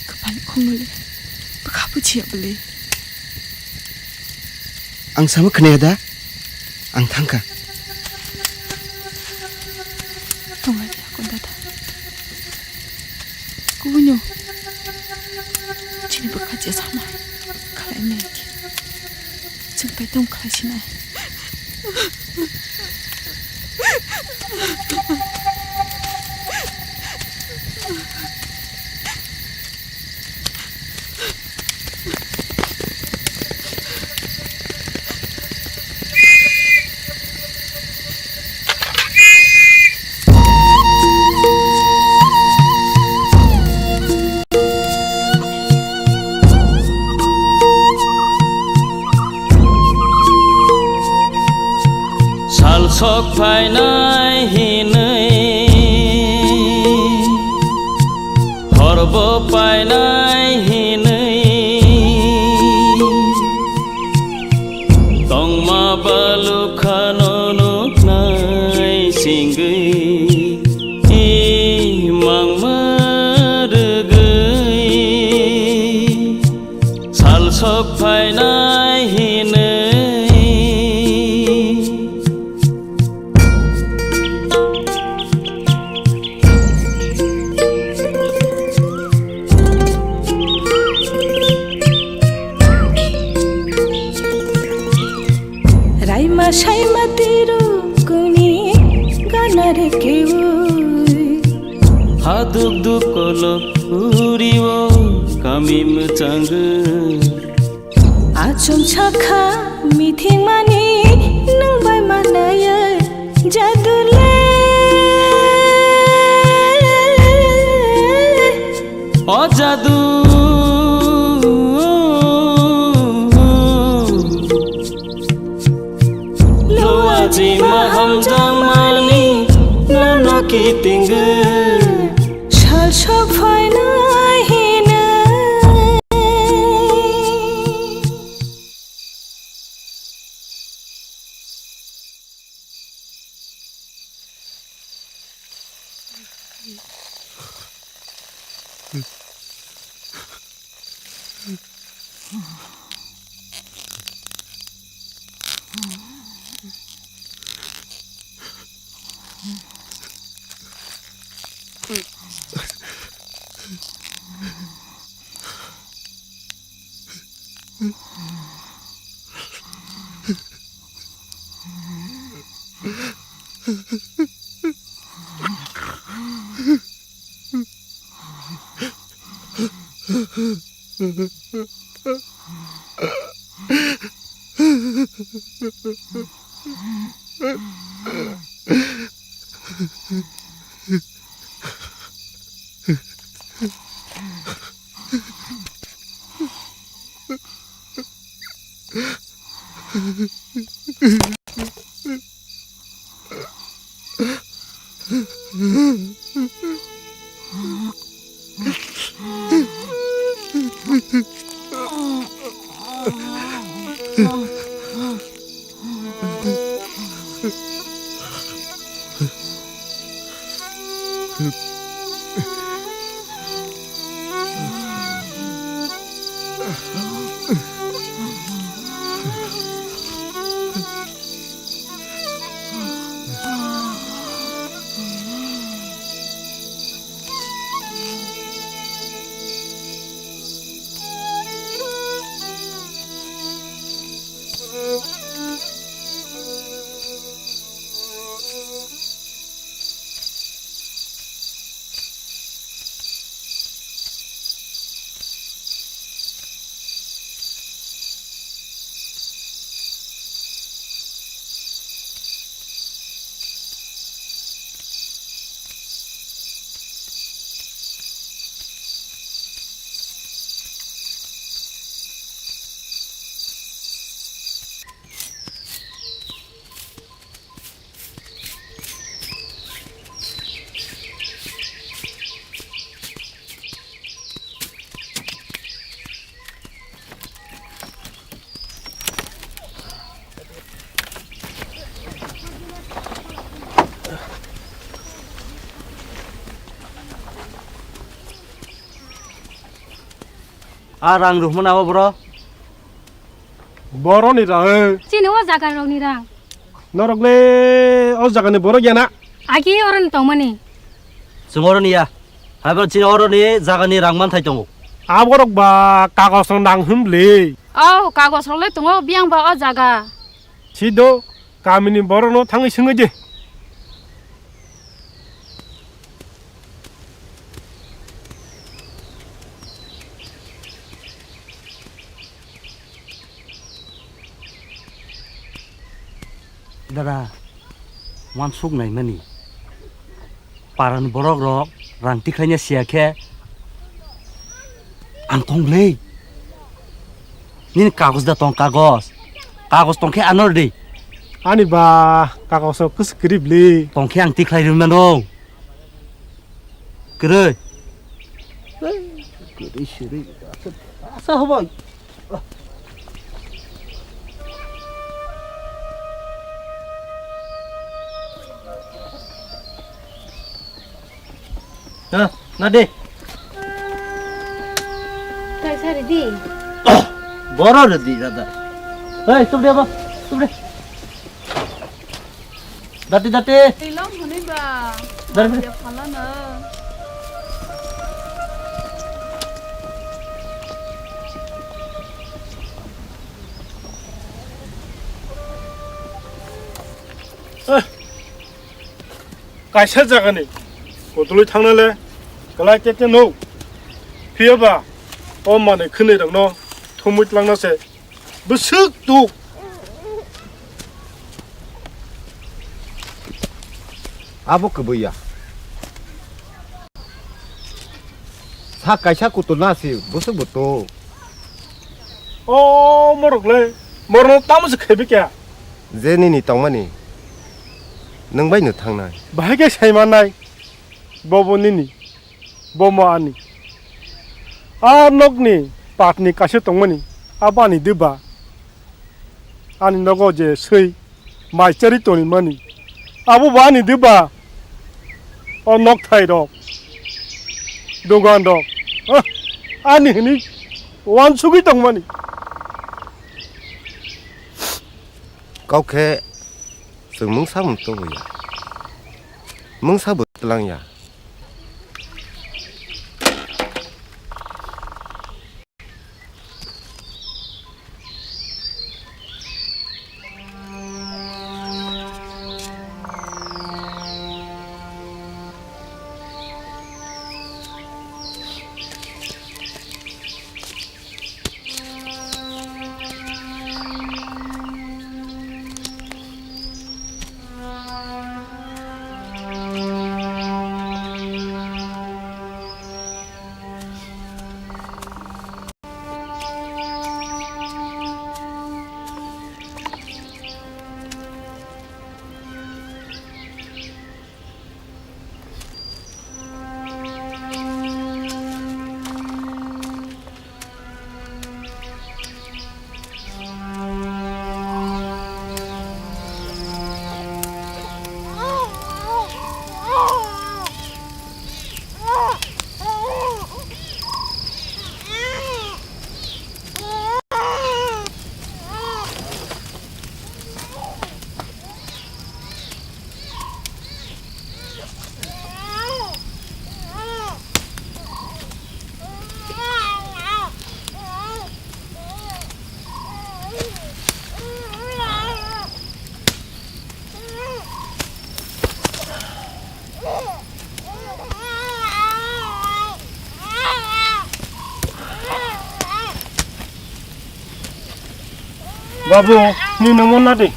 Kwpalni khokno le bwkha bujiya bwle. Ang sama khwnaya da? Ang thangkha. Tonglai ya kon dada. Kubunyo. Chini bwkha je sama. Khalai nai ki. Chwng bai tong khlai sinai. Sal sok phainai hinwi, horbo painai hinwi, tongma balu khano nuknai singwi, i mangma rwgwi. Sal sok phainai hinwi. Raima saima tiru kuni ganare keui. Haduk duk kolo uriwo kami mwchangwi. Achum sakha mithimani nwng bai manaya jadu le. O jadu. Lo aji maham jangmani nono kitingwi. Sal sophaina hinwi. A rang rwhmani abo boro? Boroni rang. Chini o jaga rokni rang. Norok le o jagani borok ya na? Agi oroni tongmani. Chwng oroni ya. Haibo chini oroni jagani rang manthai tongo. A borok ba kagos rok nang hwnbli. O kagos rok le tongo biyang ba o jaga. Sido kamini borokno thangwi swngwi di. Dada, wansuk naimani. Parani borok rok rang tikhlaina siya khe ang tong bwlwi. Nini kagoj da tong kagoj. Kagoj tong khe ano rwdi. Ani ba kagoj rok kwswk kwrwi bwlwi. Tong khe ang tikhlai rwmano. Kwrwi. Kwrwi sirwi. Asa hobai. Ha, na de. Kaisa ridi. Boro ridi, dada. Hei, tubde ba, tubde. Dati, dati. Tilom hwnwi ba. Dati, dati. Dia phalano. Eh. Kaisa jagani kutulwi thangnale kwlai tete no. Phiya ba o manwi khwnwi rokno thumwi tlangna se. Bwswk tuk. Abo kwbwi ya. Sak kaisa kutul na si bwswk bo tuk. O morok le, morok tamo se khebi kya? Je nini tongmani nwng bai no thangnai. Bahai khe sai mannai. Bobo nini. Bomo ani. A nokni patni kaisa tongmani, abo ani diba. Ani nogo je swi mai chari tongmani, abo bo ani diba. O nokthai rok, dogan rok, ah, ani hini wansugwi tongmani. Kok khe chwng mungsa mung tongwi ya. Mungsa bo tlang ya. Babu, ni nungmo na di.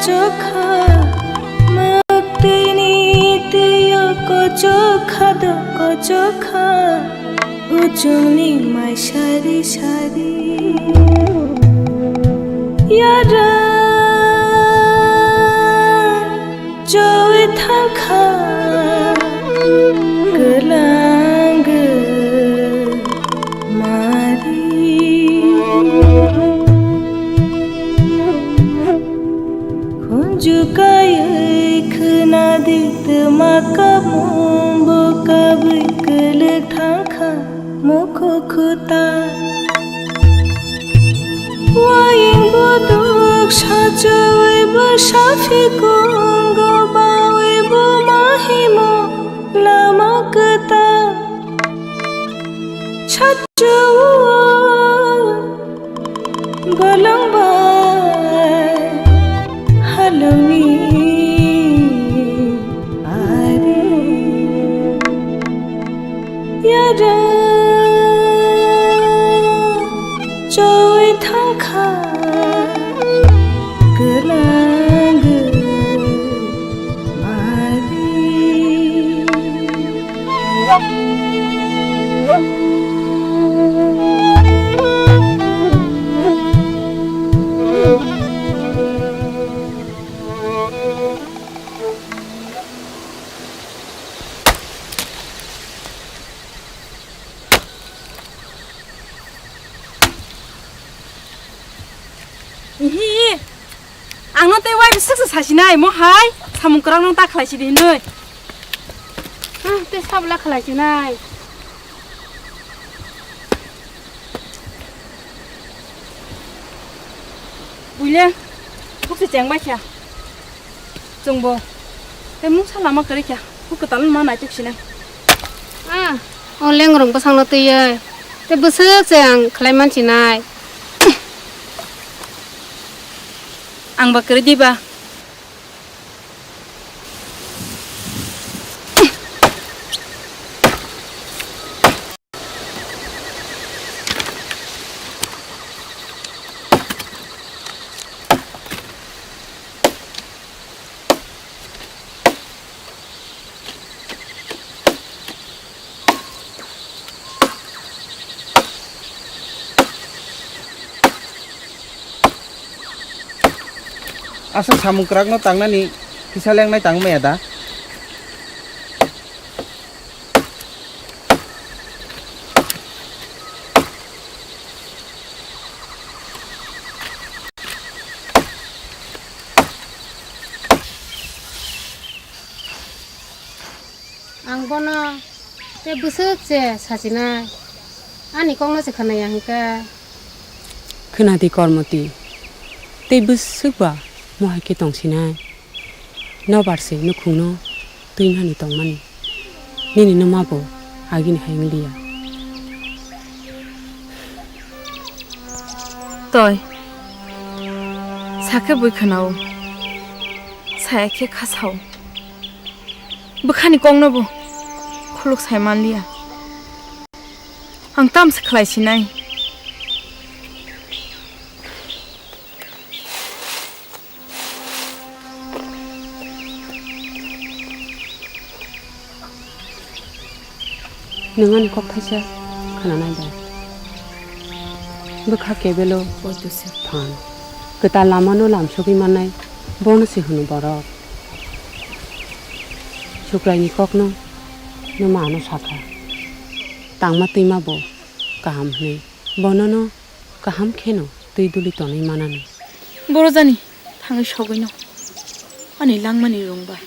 Chokha, mwktwini twiyo kochokha do kochokha, uchungni mai sari sari. Yara, choi thangkha, kwlang mari. Khunju kaiwi khwnadi twma kabung bo kabwi kwlwk thangkha mukhu khuta. Waying buduk sachawi bo safi kungo bawi bo mahimo lama kwta. Sachawi bolong bai halongni ari. Yara choi thangkha kwlang mari. Ihi, ang no tei wai bisik se sasinai, mo hai, samung kwrak no ta khlai sidi hinoi. Ah, tei sabla khlai sinai. Buile, bukse cheng bai kha. Chwngbo tei mungsa lama kwrwi kha, huk kwtal ma naituk sinai. Ah, o lengrong bwsangno twiwi tei bwswk se ang khlai man sinai. Ang ba kwrwi diba? Aswk samung kwrakno tangnani kisa lengnai tang maya da? Ang bono tei bwswk se sachinai, ani kokno se khwnaya hwnkhe. Khwnadi Kormoti, tei bwswk ba mohai khe tongsinai. Nobar se nukhungno twimani tongmani. Nini nwma bo agini hai wng liya. Toi, sakhe bui khwnao, saya khe kha sao. Bwkhani kokno bo khuluk sai man liya. Ang tamo se khlai sinai. Nwng ani kok thaisa khwnanai da? Bwkha kebelo phan. Kwtal lamano lamsogwi mannai bono se hwno borok. Sukraini kokno nwma ano sakha. Tangma twima bo kaham hwnwi. Bonono kaham kheno twi duli tonwi manano. Borojani thangwi sogwino ani langmani rwngba.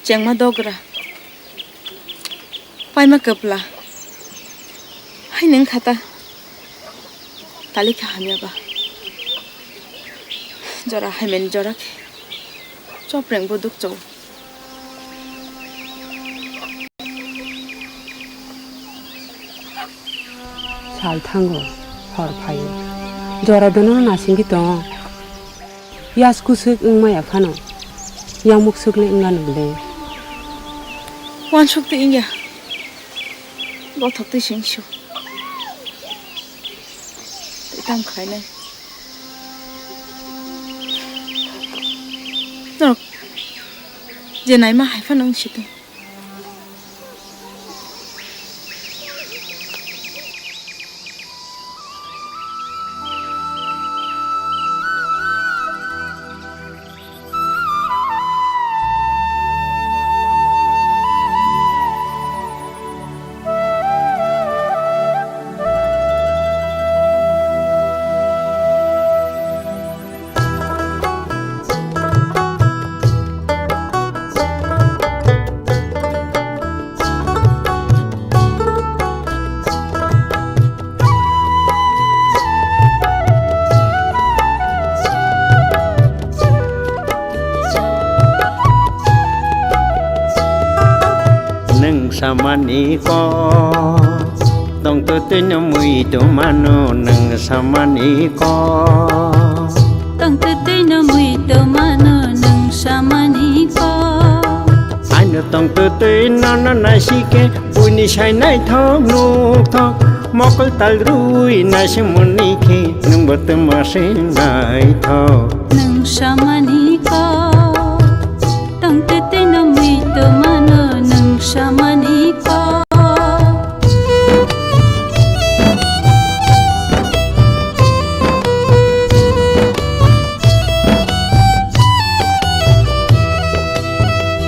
Chengma dogra. Paima kwpla. Hai nwng khata. Talikha hamya ba. Jora haimen jora khe. Chopreng bo dukchao. Sal thango, hor phaio. Jora dono nasingwi tongo. Yas kusuk wng maya phano. Yang muksuk le wng ano bwle. Wansuk twi wngya. Bothok twi singsu. Twi tam khlainai. Norok je naima hai phano wng si tong. Nwng samani kok, tongtwtwi no mui tongmano nwng samani kok. Tongtwtwi no mui tongmano nwng samani kok. Ano tongtwtwi nono naisike, buini sai naithok nukthok, mokol tal rwi naisimoni khe, nwngbo twma se naithok. Nwng samani kok. Tongtwtwi no mui tongmano nwng samani kok.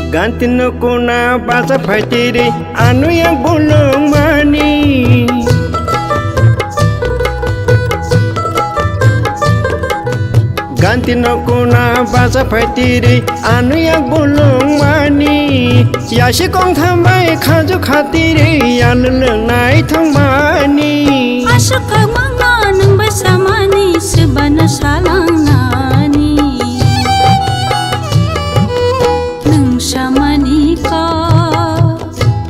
Ganti no kuna basa phaitiri anuya bulung mani. Ganti no kuna basa phaitiri anuya bulung mani. Yasi kong thambai khaju khatiri yan lwngnai thangmani. Aswk kok mangno nwng bai samani swbano salangnani. Nwng samani kok.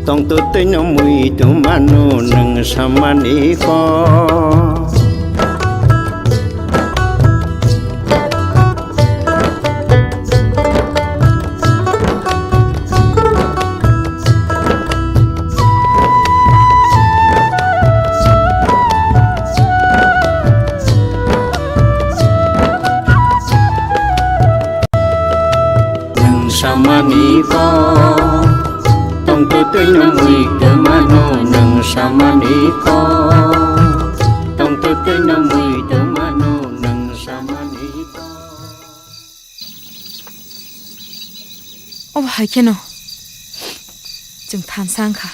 Tongtwtwi no mui tongmano nwng samani kok. Nwng samani kok, tongtwtwi no mui tongmano nwng samani kok, tongtwtwi no mui tongmano nwng samani kok. Obo hai kheno chwng thansa wngkha.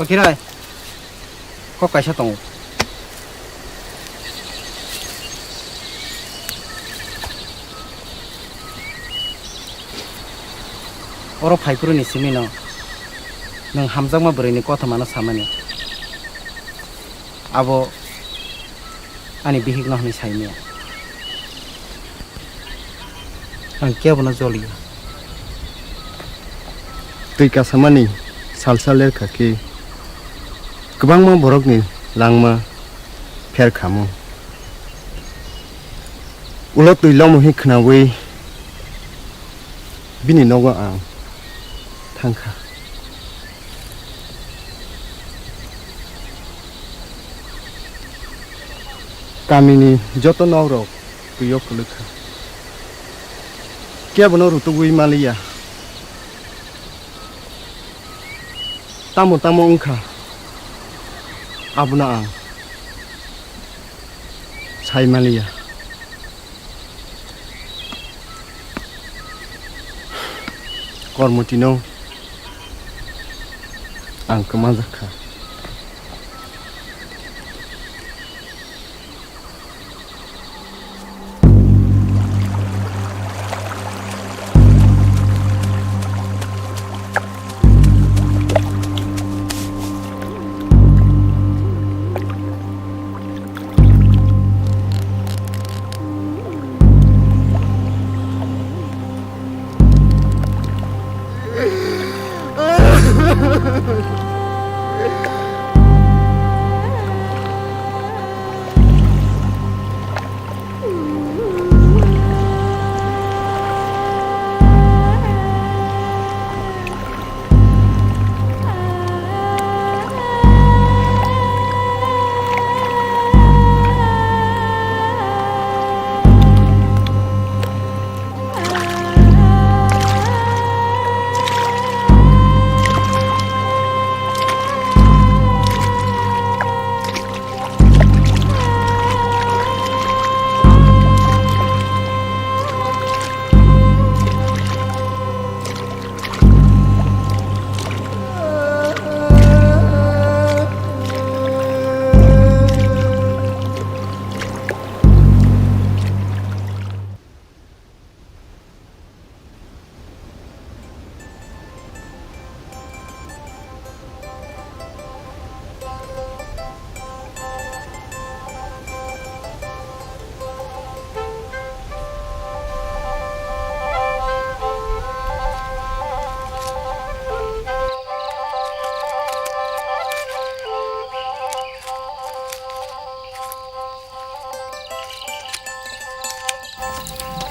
Okirai, kok kaisa tongo. Oro phaiphuru ni simi no nwng hamjakma bwrwi ni kothoma no samani. Abo ani bihik no hwnwi saimaya. Ang kebo no joliya. Twi kasamani salsa lerkha khe kwbangma borokni langma pherkhamu. Ulo twi lomohi khnaui bini nogo ang thangkha. Kamini joto nokrok twi o kwlwkha. Kebono rutugwi maliya. Tamo tamo wngkha, abono ang sai maliya. Kormotino ang kwmajak kha.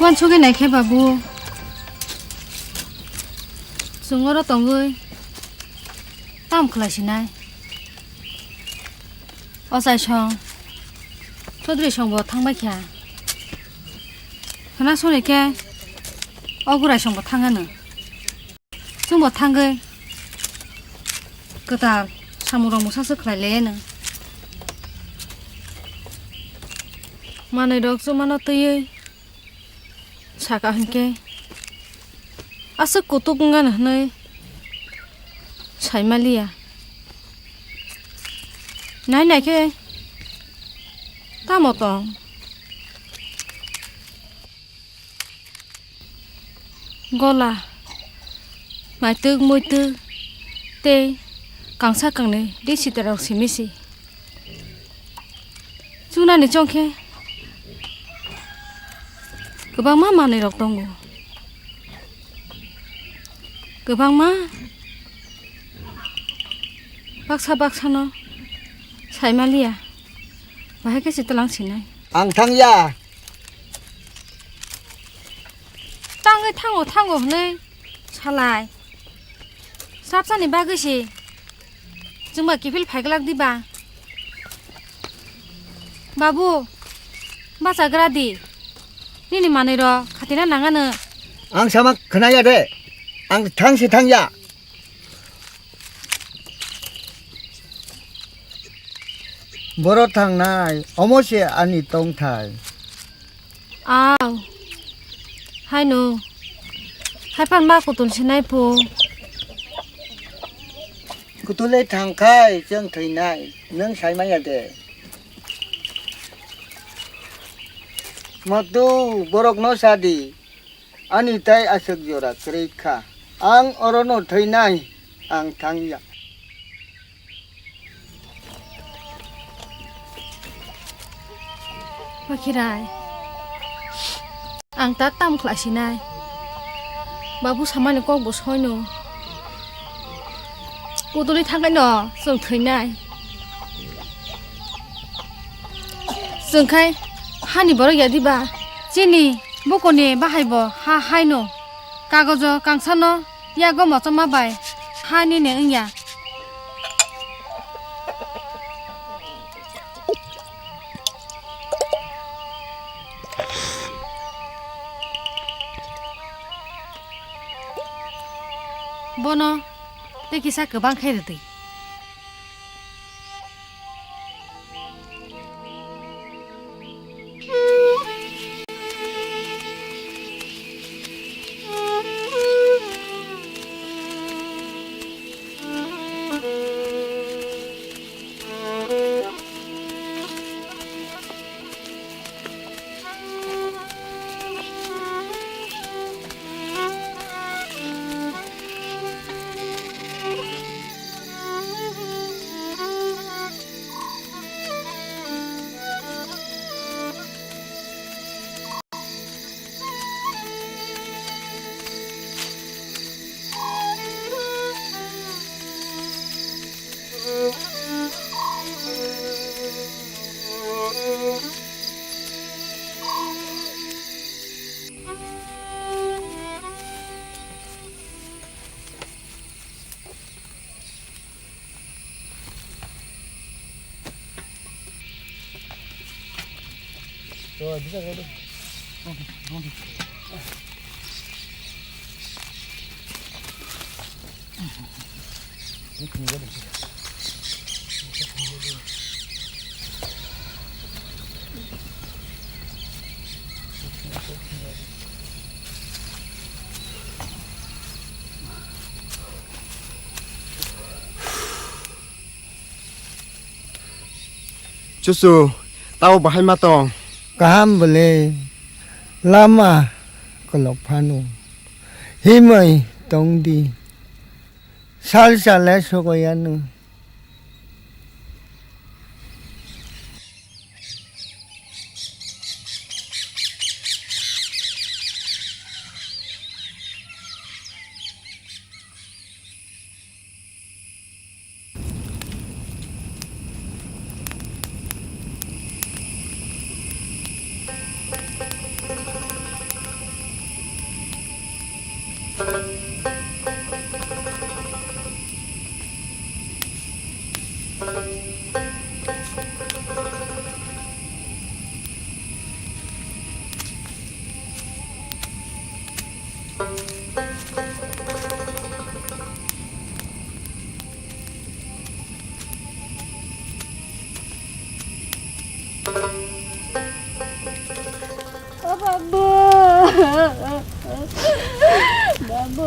Uansugwi naikhe babu, chwng oro tongwi tamo khlai sinai? Ochai song, Chaudhary song bo thangbai kha. Khna soni khe o gurai song bo thangano. Chwngbo thangwi kwtal samung rok mwsa swk khlai le nw. Manwi rok chumano twiwi saka hinkhe aswk kutuk wngano hwnwi saimaliya. Nai naikhe tamo tong? Gola, maitwk, muitwk tei kangsa kangni ri sitarok simi si. Chunani chongkhe kwbangma manwirok tongo. Kwbangma baksa baksano saimaliya, bahai khe se twlang sinai. Ang thangya. Tangwi thango thango hwnwi salai. Sapsani bagwi se chwngba kiphil phaiglak diba? Babu, bachagra di. Nini manwirok khatina nangano. Ang sama khnaya de. Ang thang se thangya. Boro thangnai, omo se ani tongthai. Aw, haino, haipan ma kutul sinai phu. Kutulwi thangkhai chwng thwinai, nwng saimanya de? Motu, borokno sadi. Ani tai aswk jora kwrwi kha. Ang orono thwinai, ang thangya. Bakhirai, ang ta tam khlaisinai. Babu samani kok bo soino. Kuduli thangkaino chwng thwinai. Chwng khai hani borok ya diba? Chini bukoni bahai bo ha haino. Kagojo kangsano yago mochoma bai ha nini wngya. Bono tei kisa kwbang khe rwdi. Chuchu, tao bahai ma tong? Kaham bole, lama kolok phano. Himoi tongdi. Sal sale sogoyanu. O babu. Babu,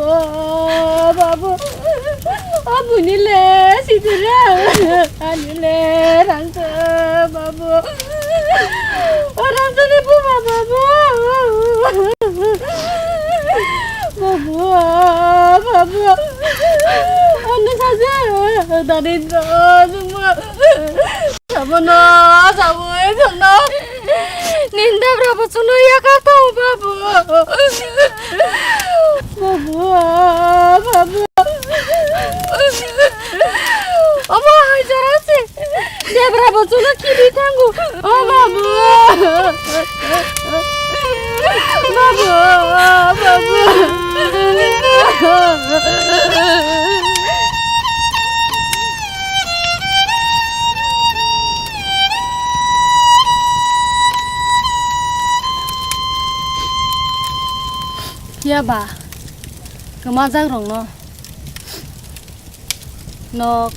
babu. O bunile sidira. Anile rangsa babu. O rangsa ni buma babu. Babu, babu. Anu saja darindra semua. Sabono, sabo, sabono. Ninda brabo chuno yaka tong babu. Babu, babu. Omo hai jora se. Debra bo chuno kiri thango. O babu. Babu, babu. Phiya ba, kwmajak rokno nok,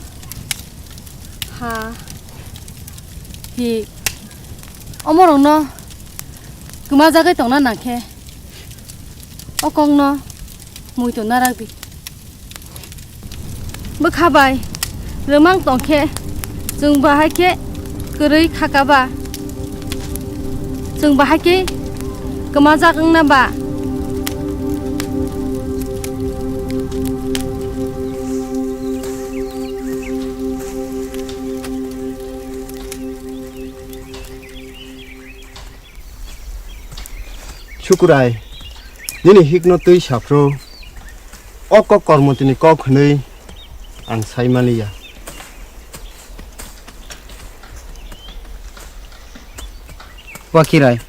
ha, hi, omorokno kwmajagwi tongna nangkhe, o kokno muitu narakdi. Bwkha bai rwmang tongkhe, chwng bahai khe kwrwi khaka ba, chwng bahai khe kwmajak wngna ba. Chukurai, nini hikno twi saphru, o kok Kormotini kok hwnwi ang sai maliya. Wakirai,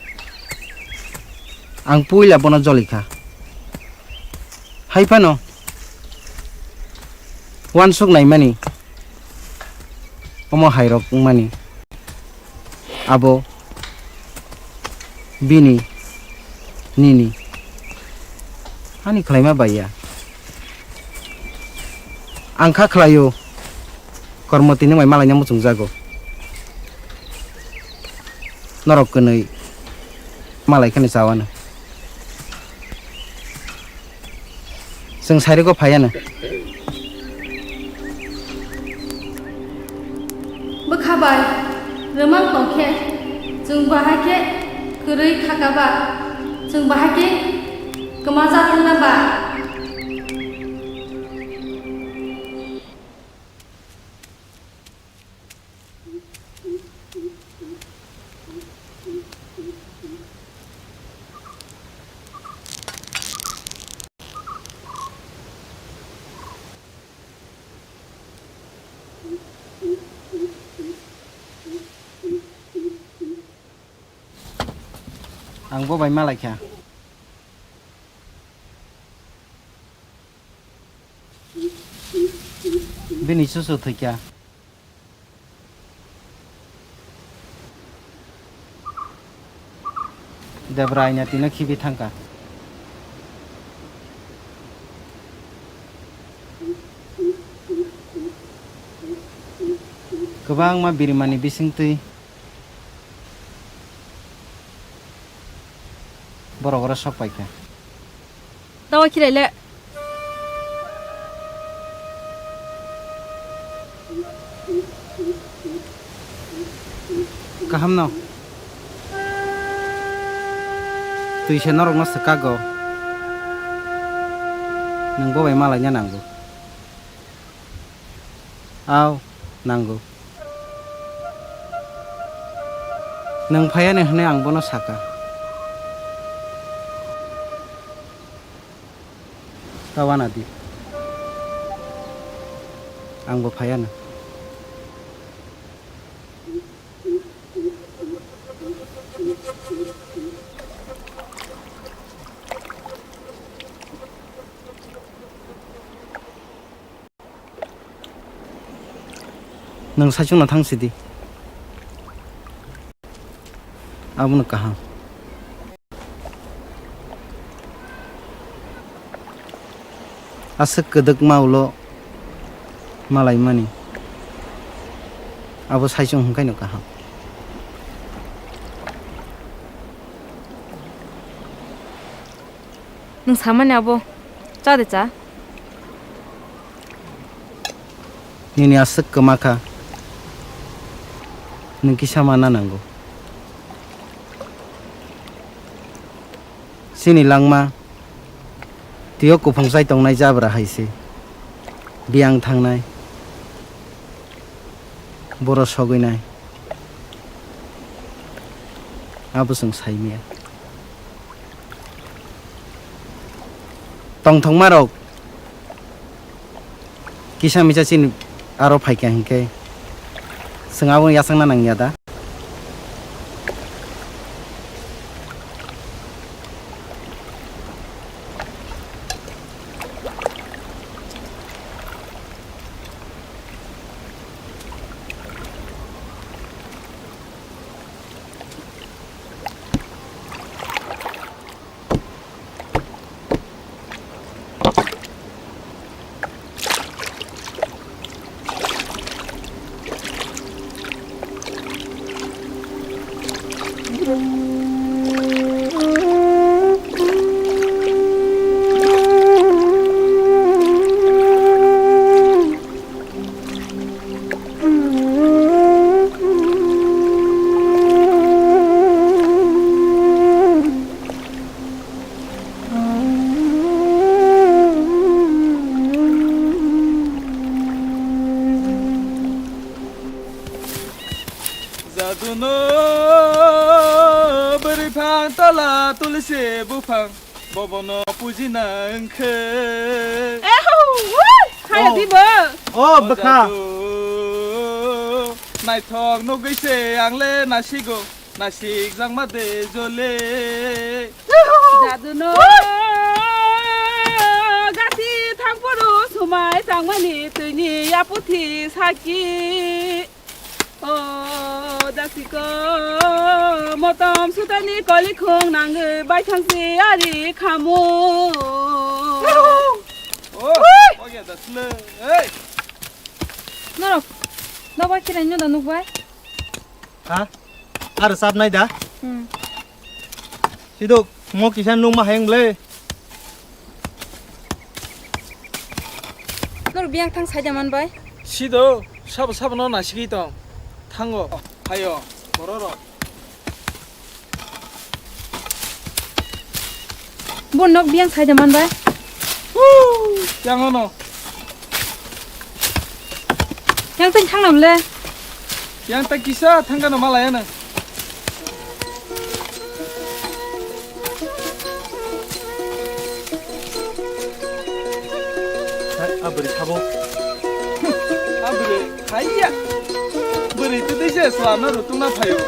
ang puila bono jolikha. Hai phano uansuk naimani, omo hairok wngmani. Abo bini, nini, ani khlaima bai ya. Ang kha khlaio, Kormotini bai malaina muchungjago. Norok kwnwi malai kheno chawano. Chwng sairwgo phaiano. Bwkha bai rwmang tongkhe, chwng bahai khe kwrwi khaka ba, chwng bahai khe kwmajak wngna ba. Ang bo bai malaikha. Bini chuchu thwikha. Debra aina tino khibi thangkha. Kwbangma birimani bisingtwi borok oro sok paikha. Dawa khirai le. Kaham no. Twi se norok no swkak go. Nwng bo bai malaina nango. Au, nango. Nwng phaiya ni hwnwi ang bono saka. Ta wana di. Ang bo phaiya no. Nwng saichung no thang sidi. Abono kaham. Aswk kwdwkma ulo malaimani. Abo saichung hwnkhe no kaham. Nwng samani abo cha de cha. Nini aswk kwma kha, nwng kisa mana nango. Chini langma twiyo kuphung chai tongnai jabra hai se. Biyang thangnai, boro sogwi nai. Abo chwng sai maya. Tongthokmarok kisa misa chini aro phaikha hinkhe chwng abono yachakna nangya da? Jaduno bwrwi phang Ala tulsi buphang bobono pujina wngkhe. Ehu, wui, haya Oh. dibo. Oh, O bwkha. Jadu, naithok nugwi se ang le nasigo, nasikjakma de jole. Jadu no gati thangphuru sumai tangmani twini yaputhi saki. O dasiko motom sutani kolikhung nangwi baithangsi ari khamu. Oh, oke, das le. Hey. Norok, nobar kirai no da nukbai? Ha? Aro sap nai da? Hmm. Sidok, mo kisa nung ma hayung le. Nor biyang thang saida man bai. Sido, sabo sabo no nasigwi tong. Thango. Hayo, bororo. Bo nok biyang saida man bai. Yang ono. Yang tang thang nam le. Yang ta kisa thangkano malaya na. Hai, a bwrwi sabo. A bwrwi, haiya. Bwrwi twi twi se swlarna rutungna phaio.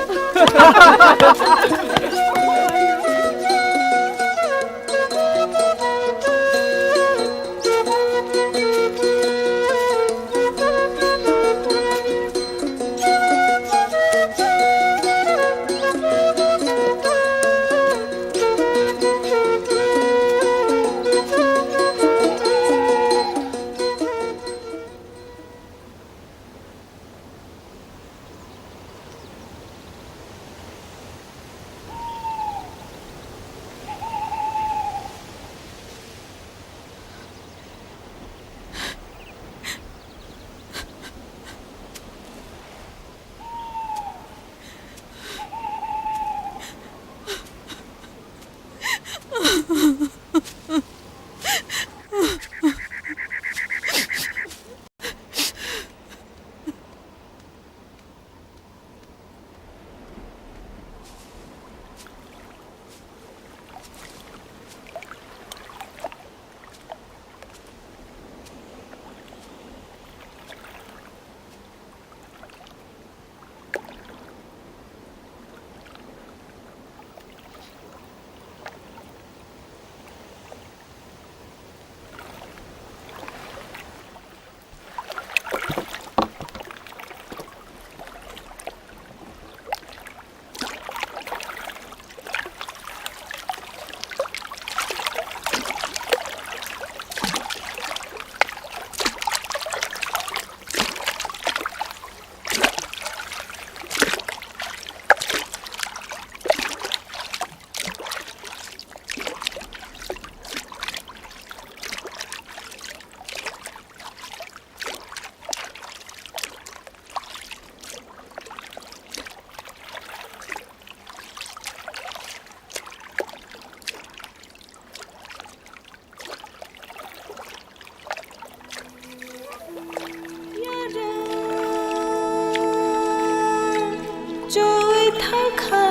Choi thangkha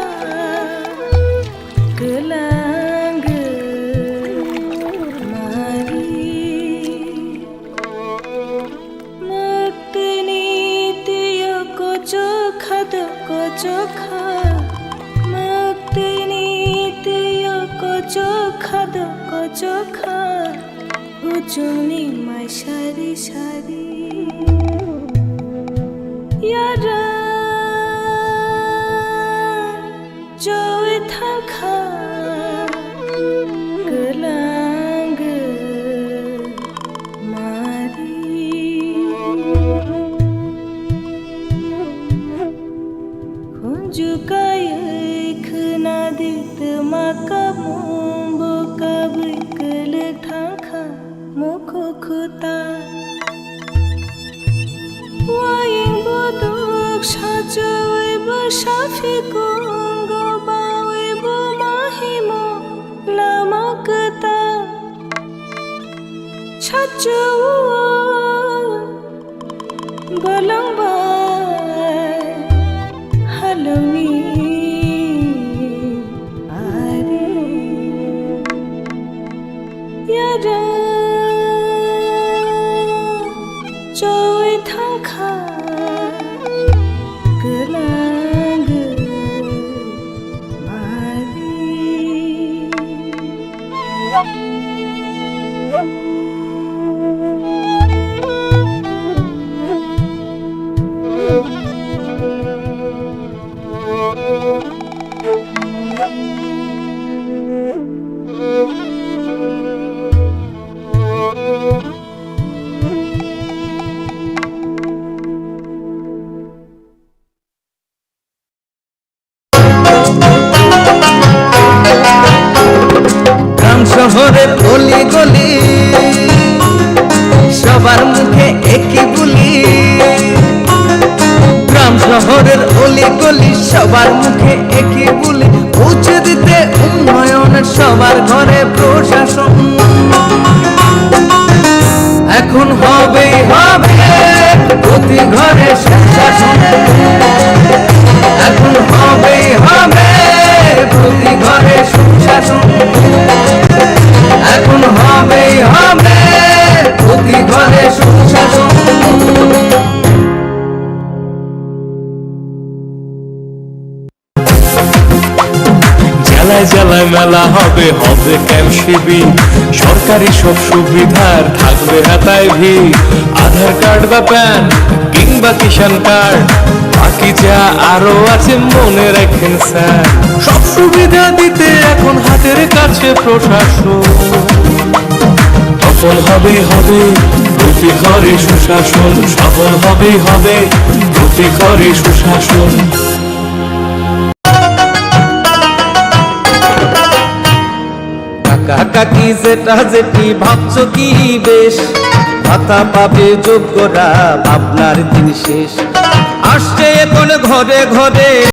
kwlangwi mari. Mwktwini twiyo kochokha do kochokha, mwktwini twiyo kochokha do kochokha, kuchukni mai sari sari. Yara. Choi thangkha kwlangwi mari. Khunju kaiwi khwnadi twma kabung bo kabwi kwlwk thangkha. Mukhu khuta. Waying buduk sachawi bwsa phikungo bawi buma himo lama kwtal. Sachawi bolong bai halongni. Are Choi thangkha kwlwng mali. গ্রাম শহরের অলি গলি, সবার মুখে একই বুলি। গ্রাম শহরের অলি গলি, সবার মুখে একই বুলি। পৌঁছে দিতে উন্নয়ন সবার ঘরে প্রশাসন। এখন হবেই হবে প্রতি ঘরে সুশাসন। এখন হবেই হবে প্রতি ঘরে সুশাসন। এখন হবেই হবে প্রতি ঘরে সুশাসন। জেলায় জেলায় মেলা হবে, হবে ক্যাম্প শিবির। সরকারি সব সুবিধার থাকবে হেতায় ভিড়। আধার কার্ড বা প্যান কিংবা কিষাণ কার্ড, বাকি যা আরো আছে মনে রাখেন স্যার। সব সুবিধা দিতে এখন হাতের কাছে প্রশাসন। সফল হবেই হবে প্রতি ঘরে সুশাসন, সফল হবেই হবে প্রতি ঘরে সুশাসন। কাকা কাকি জেঠা জেঠি ভাবছো কি বেশ, ভাতা পাবে যোগ্যরা, ভাবনার দিন শেষ। আসছে এখন ঘরে ঘরে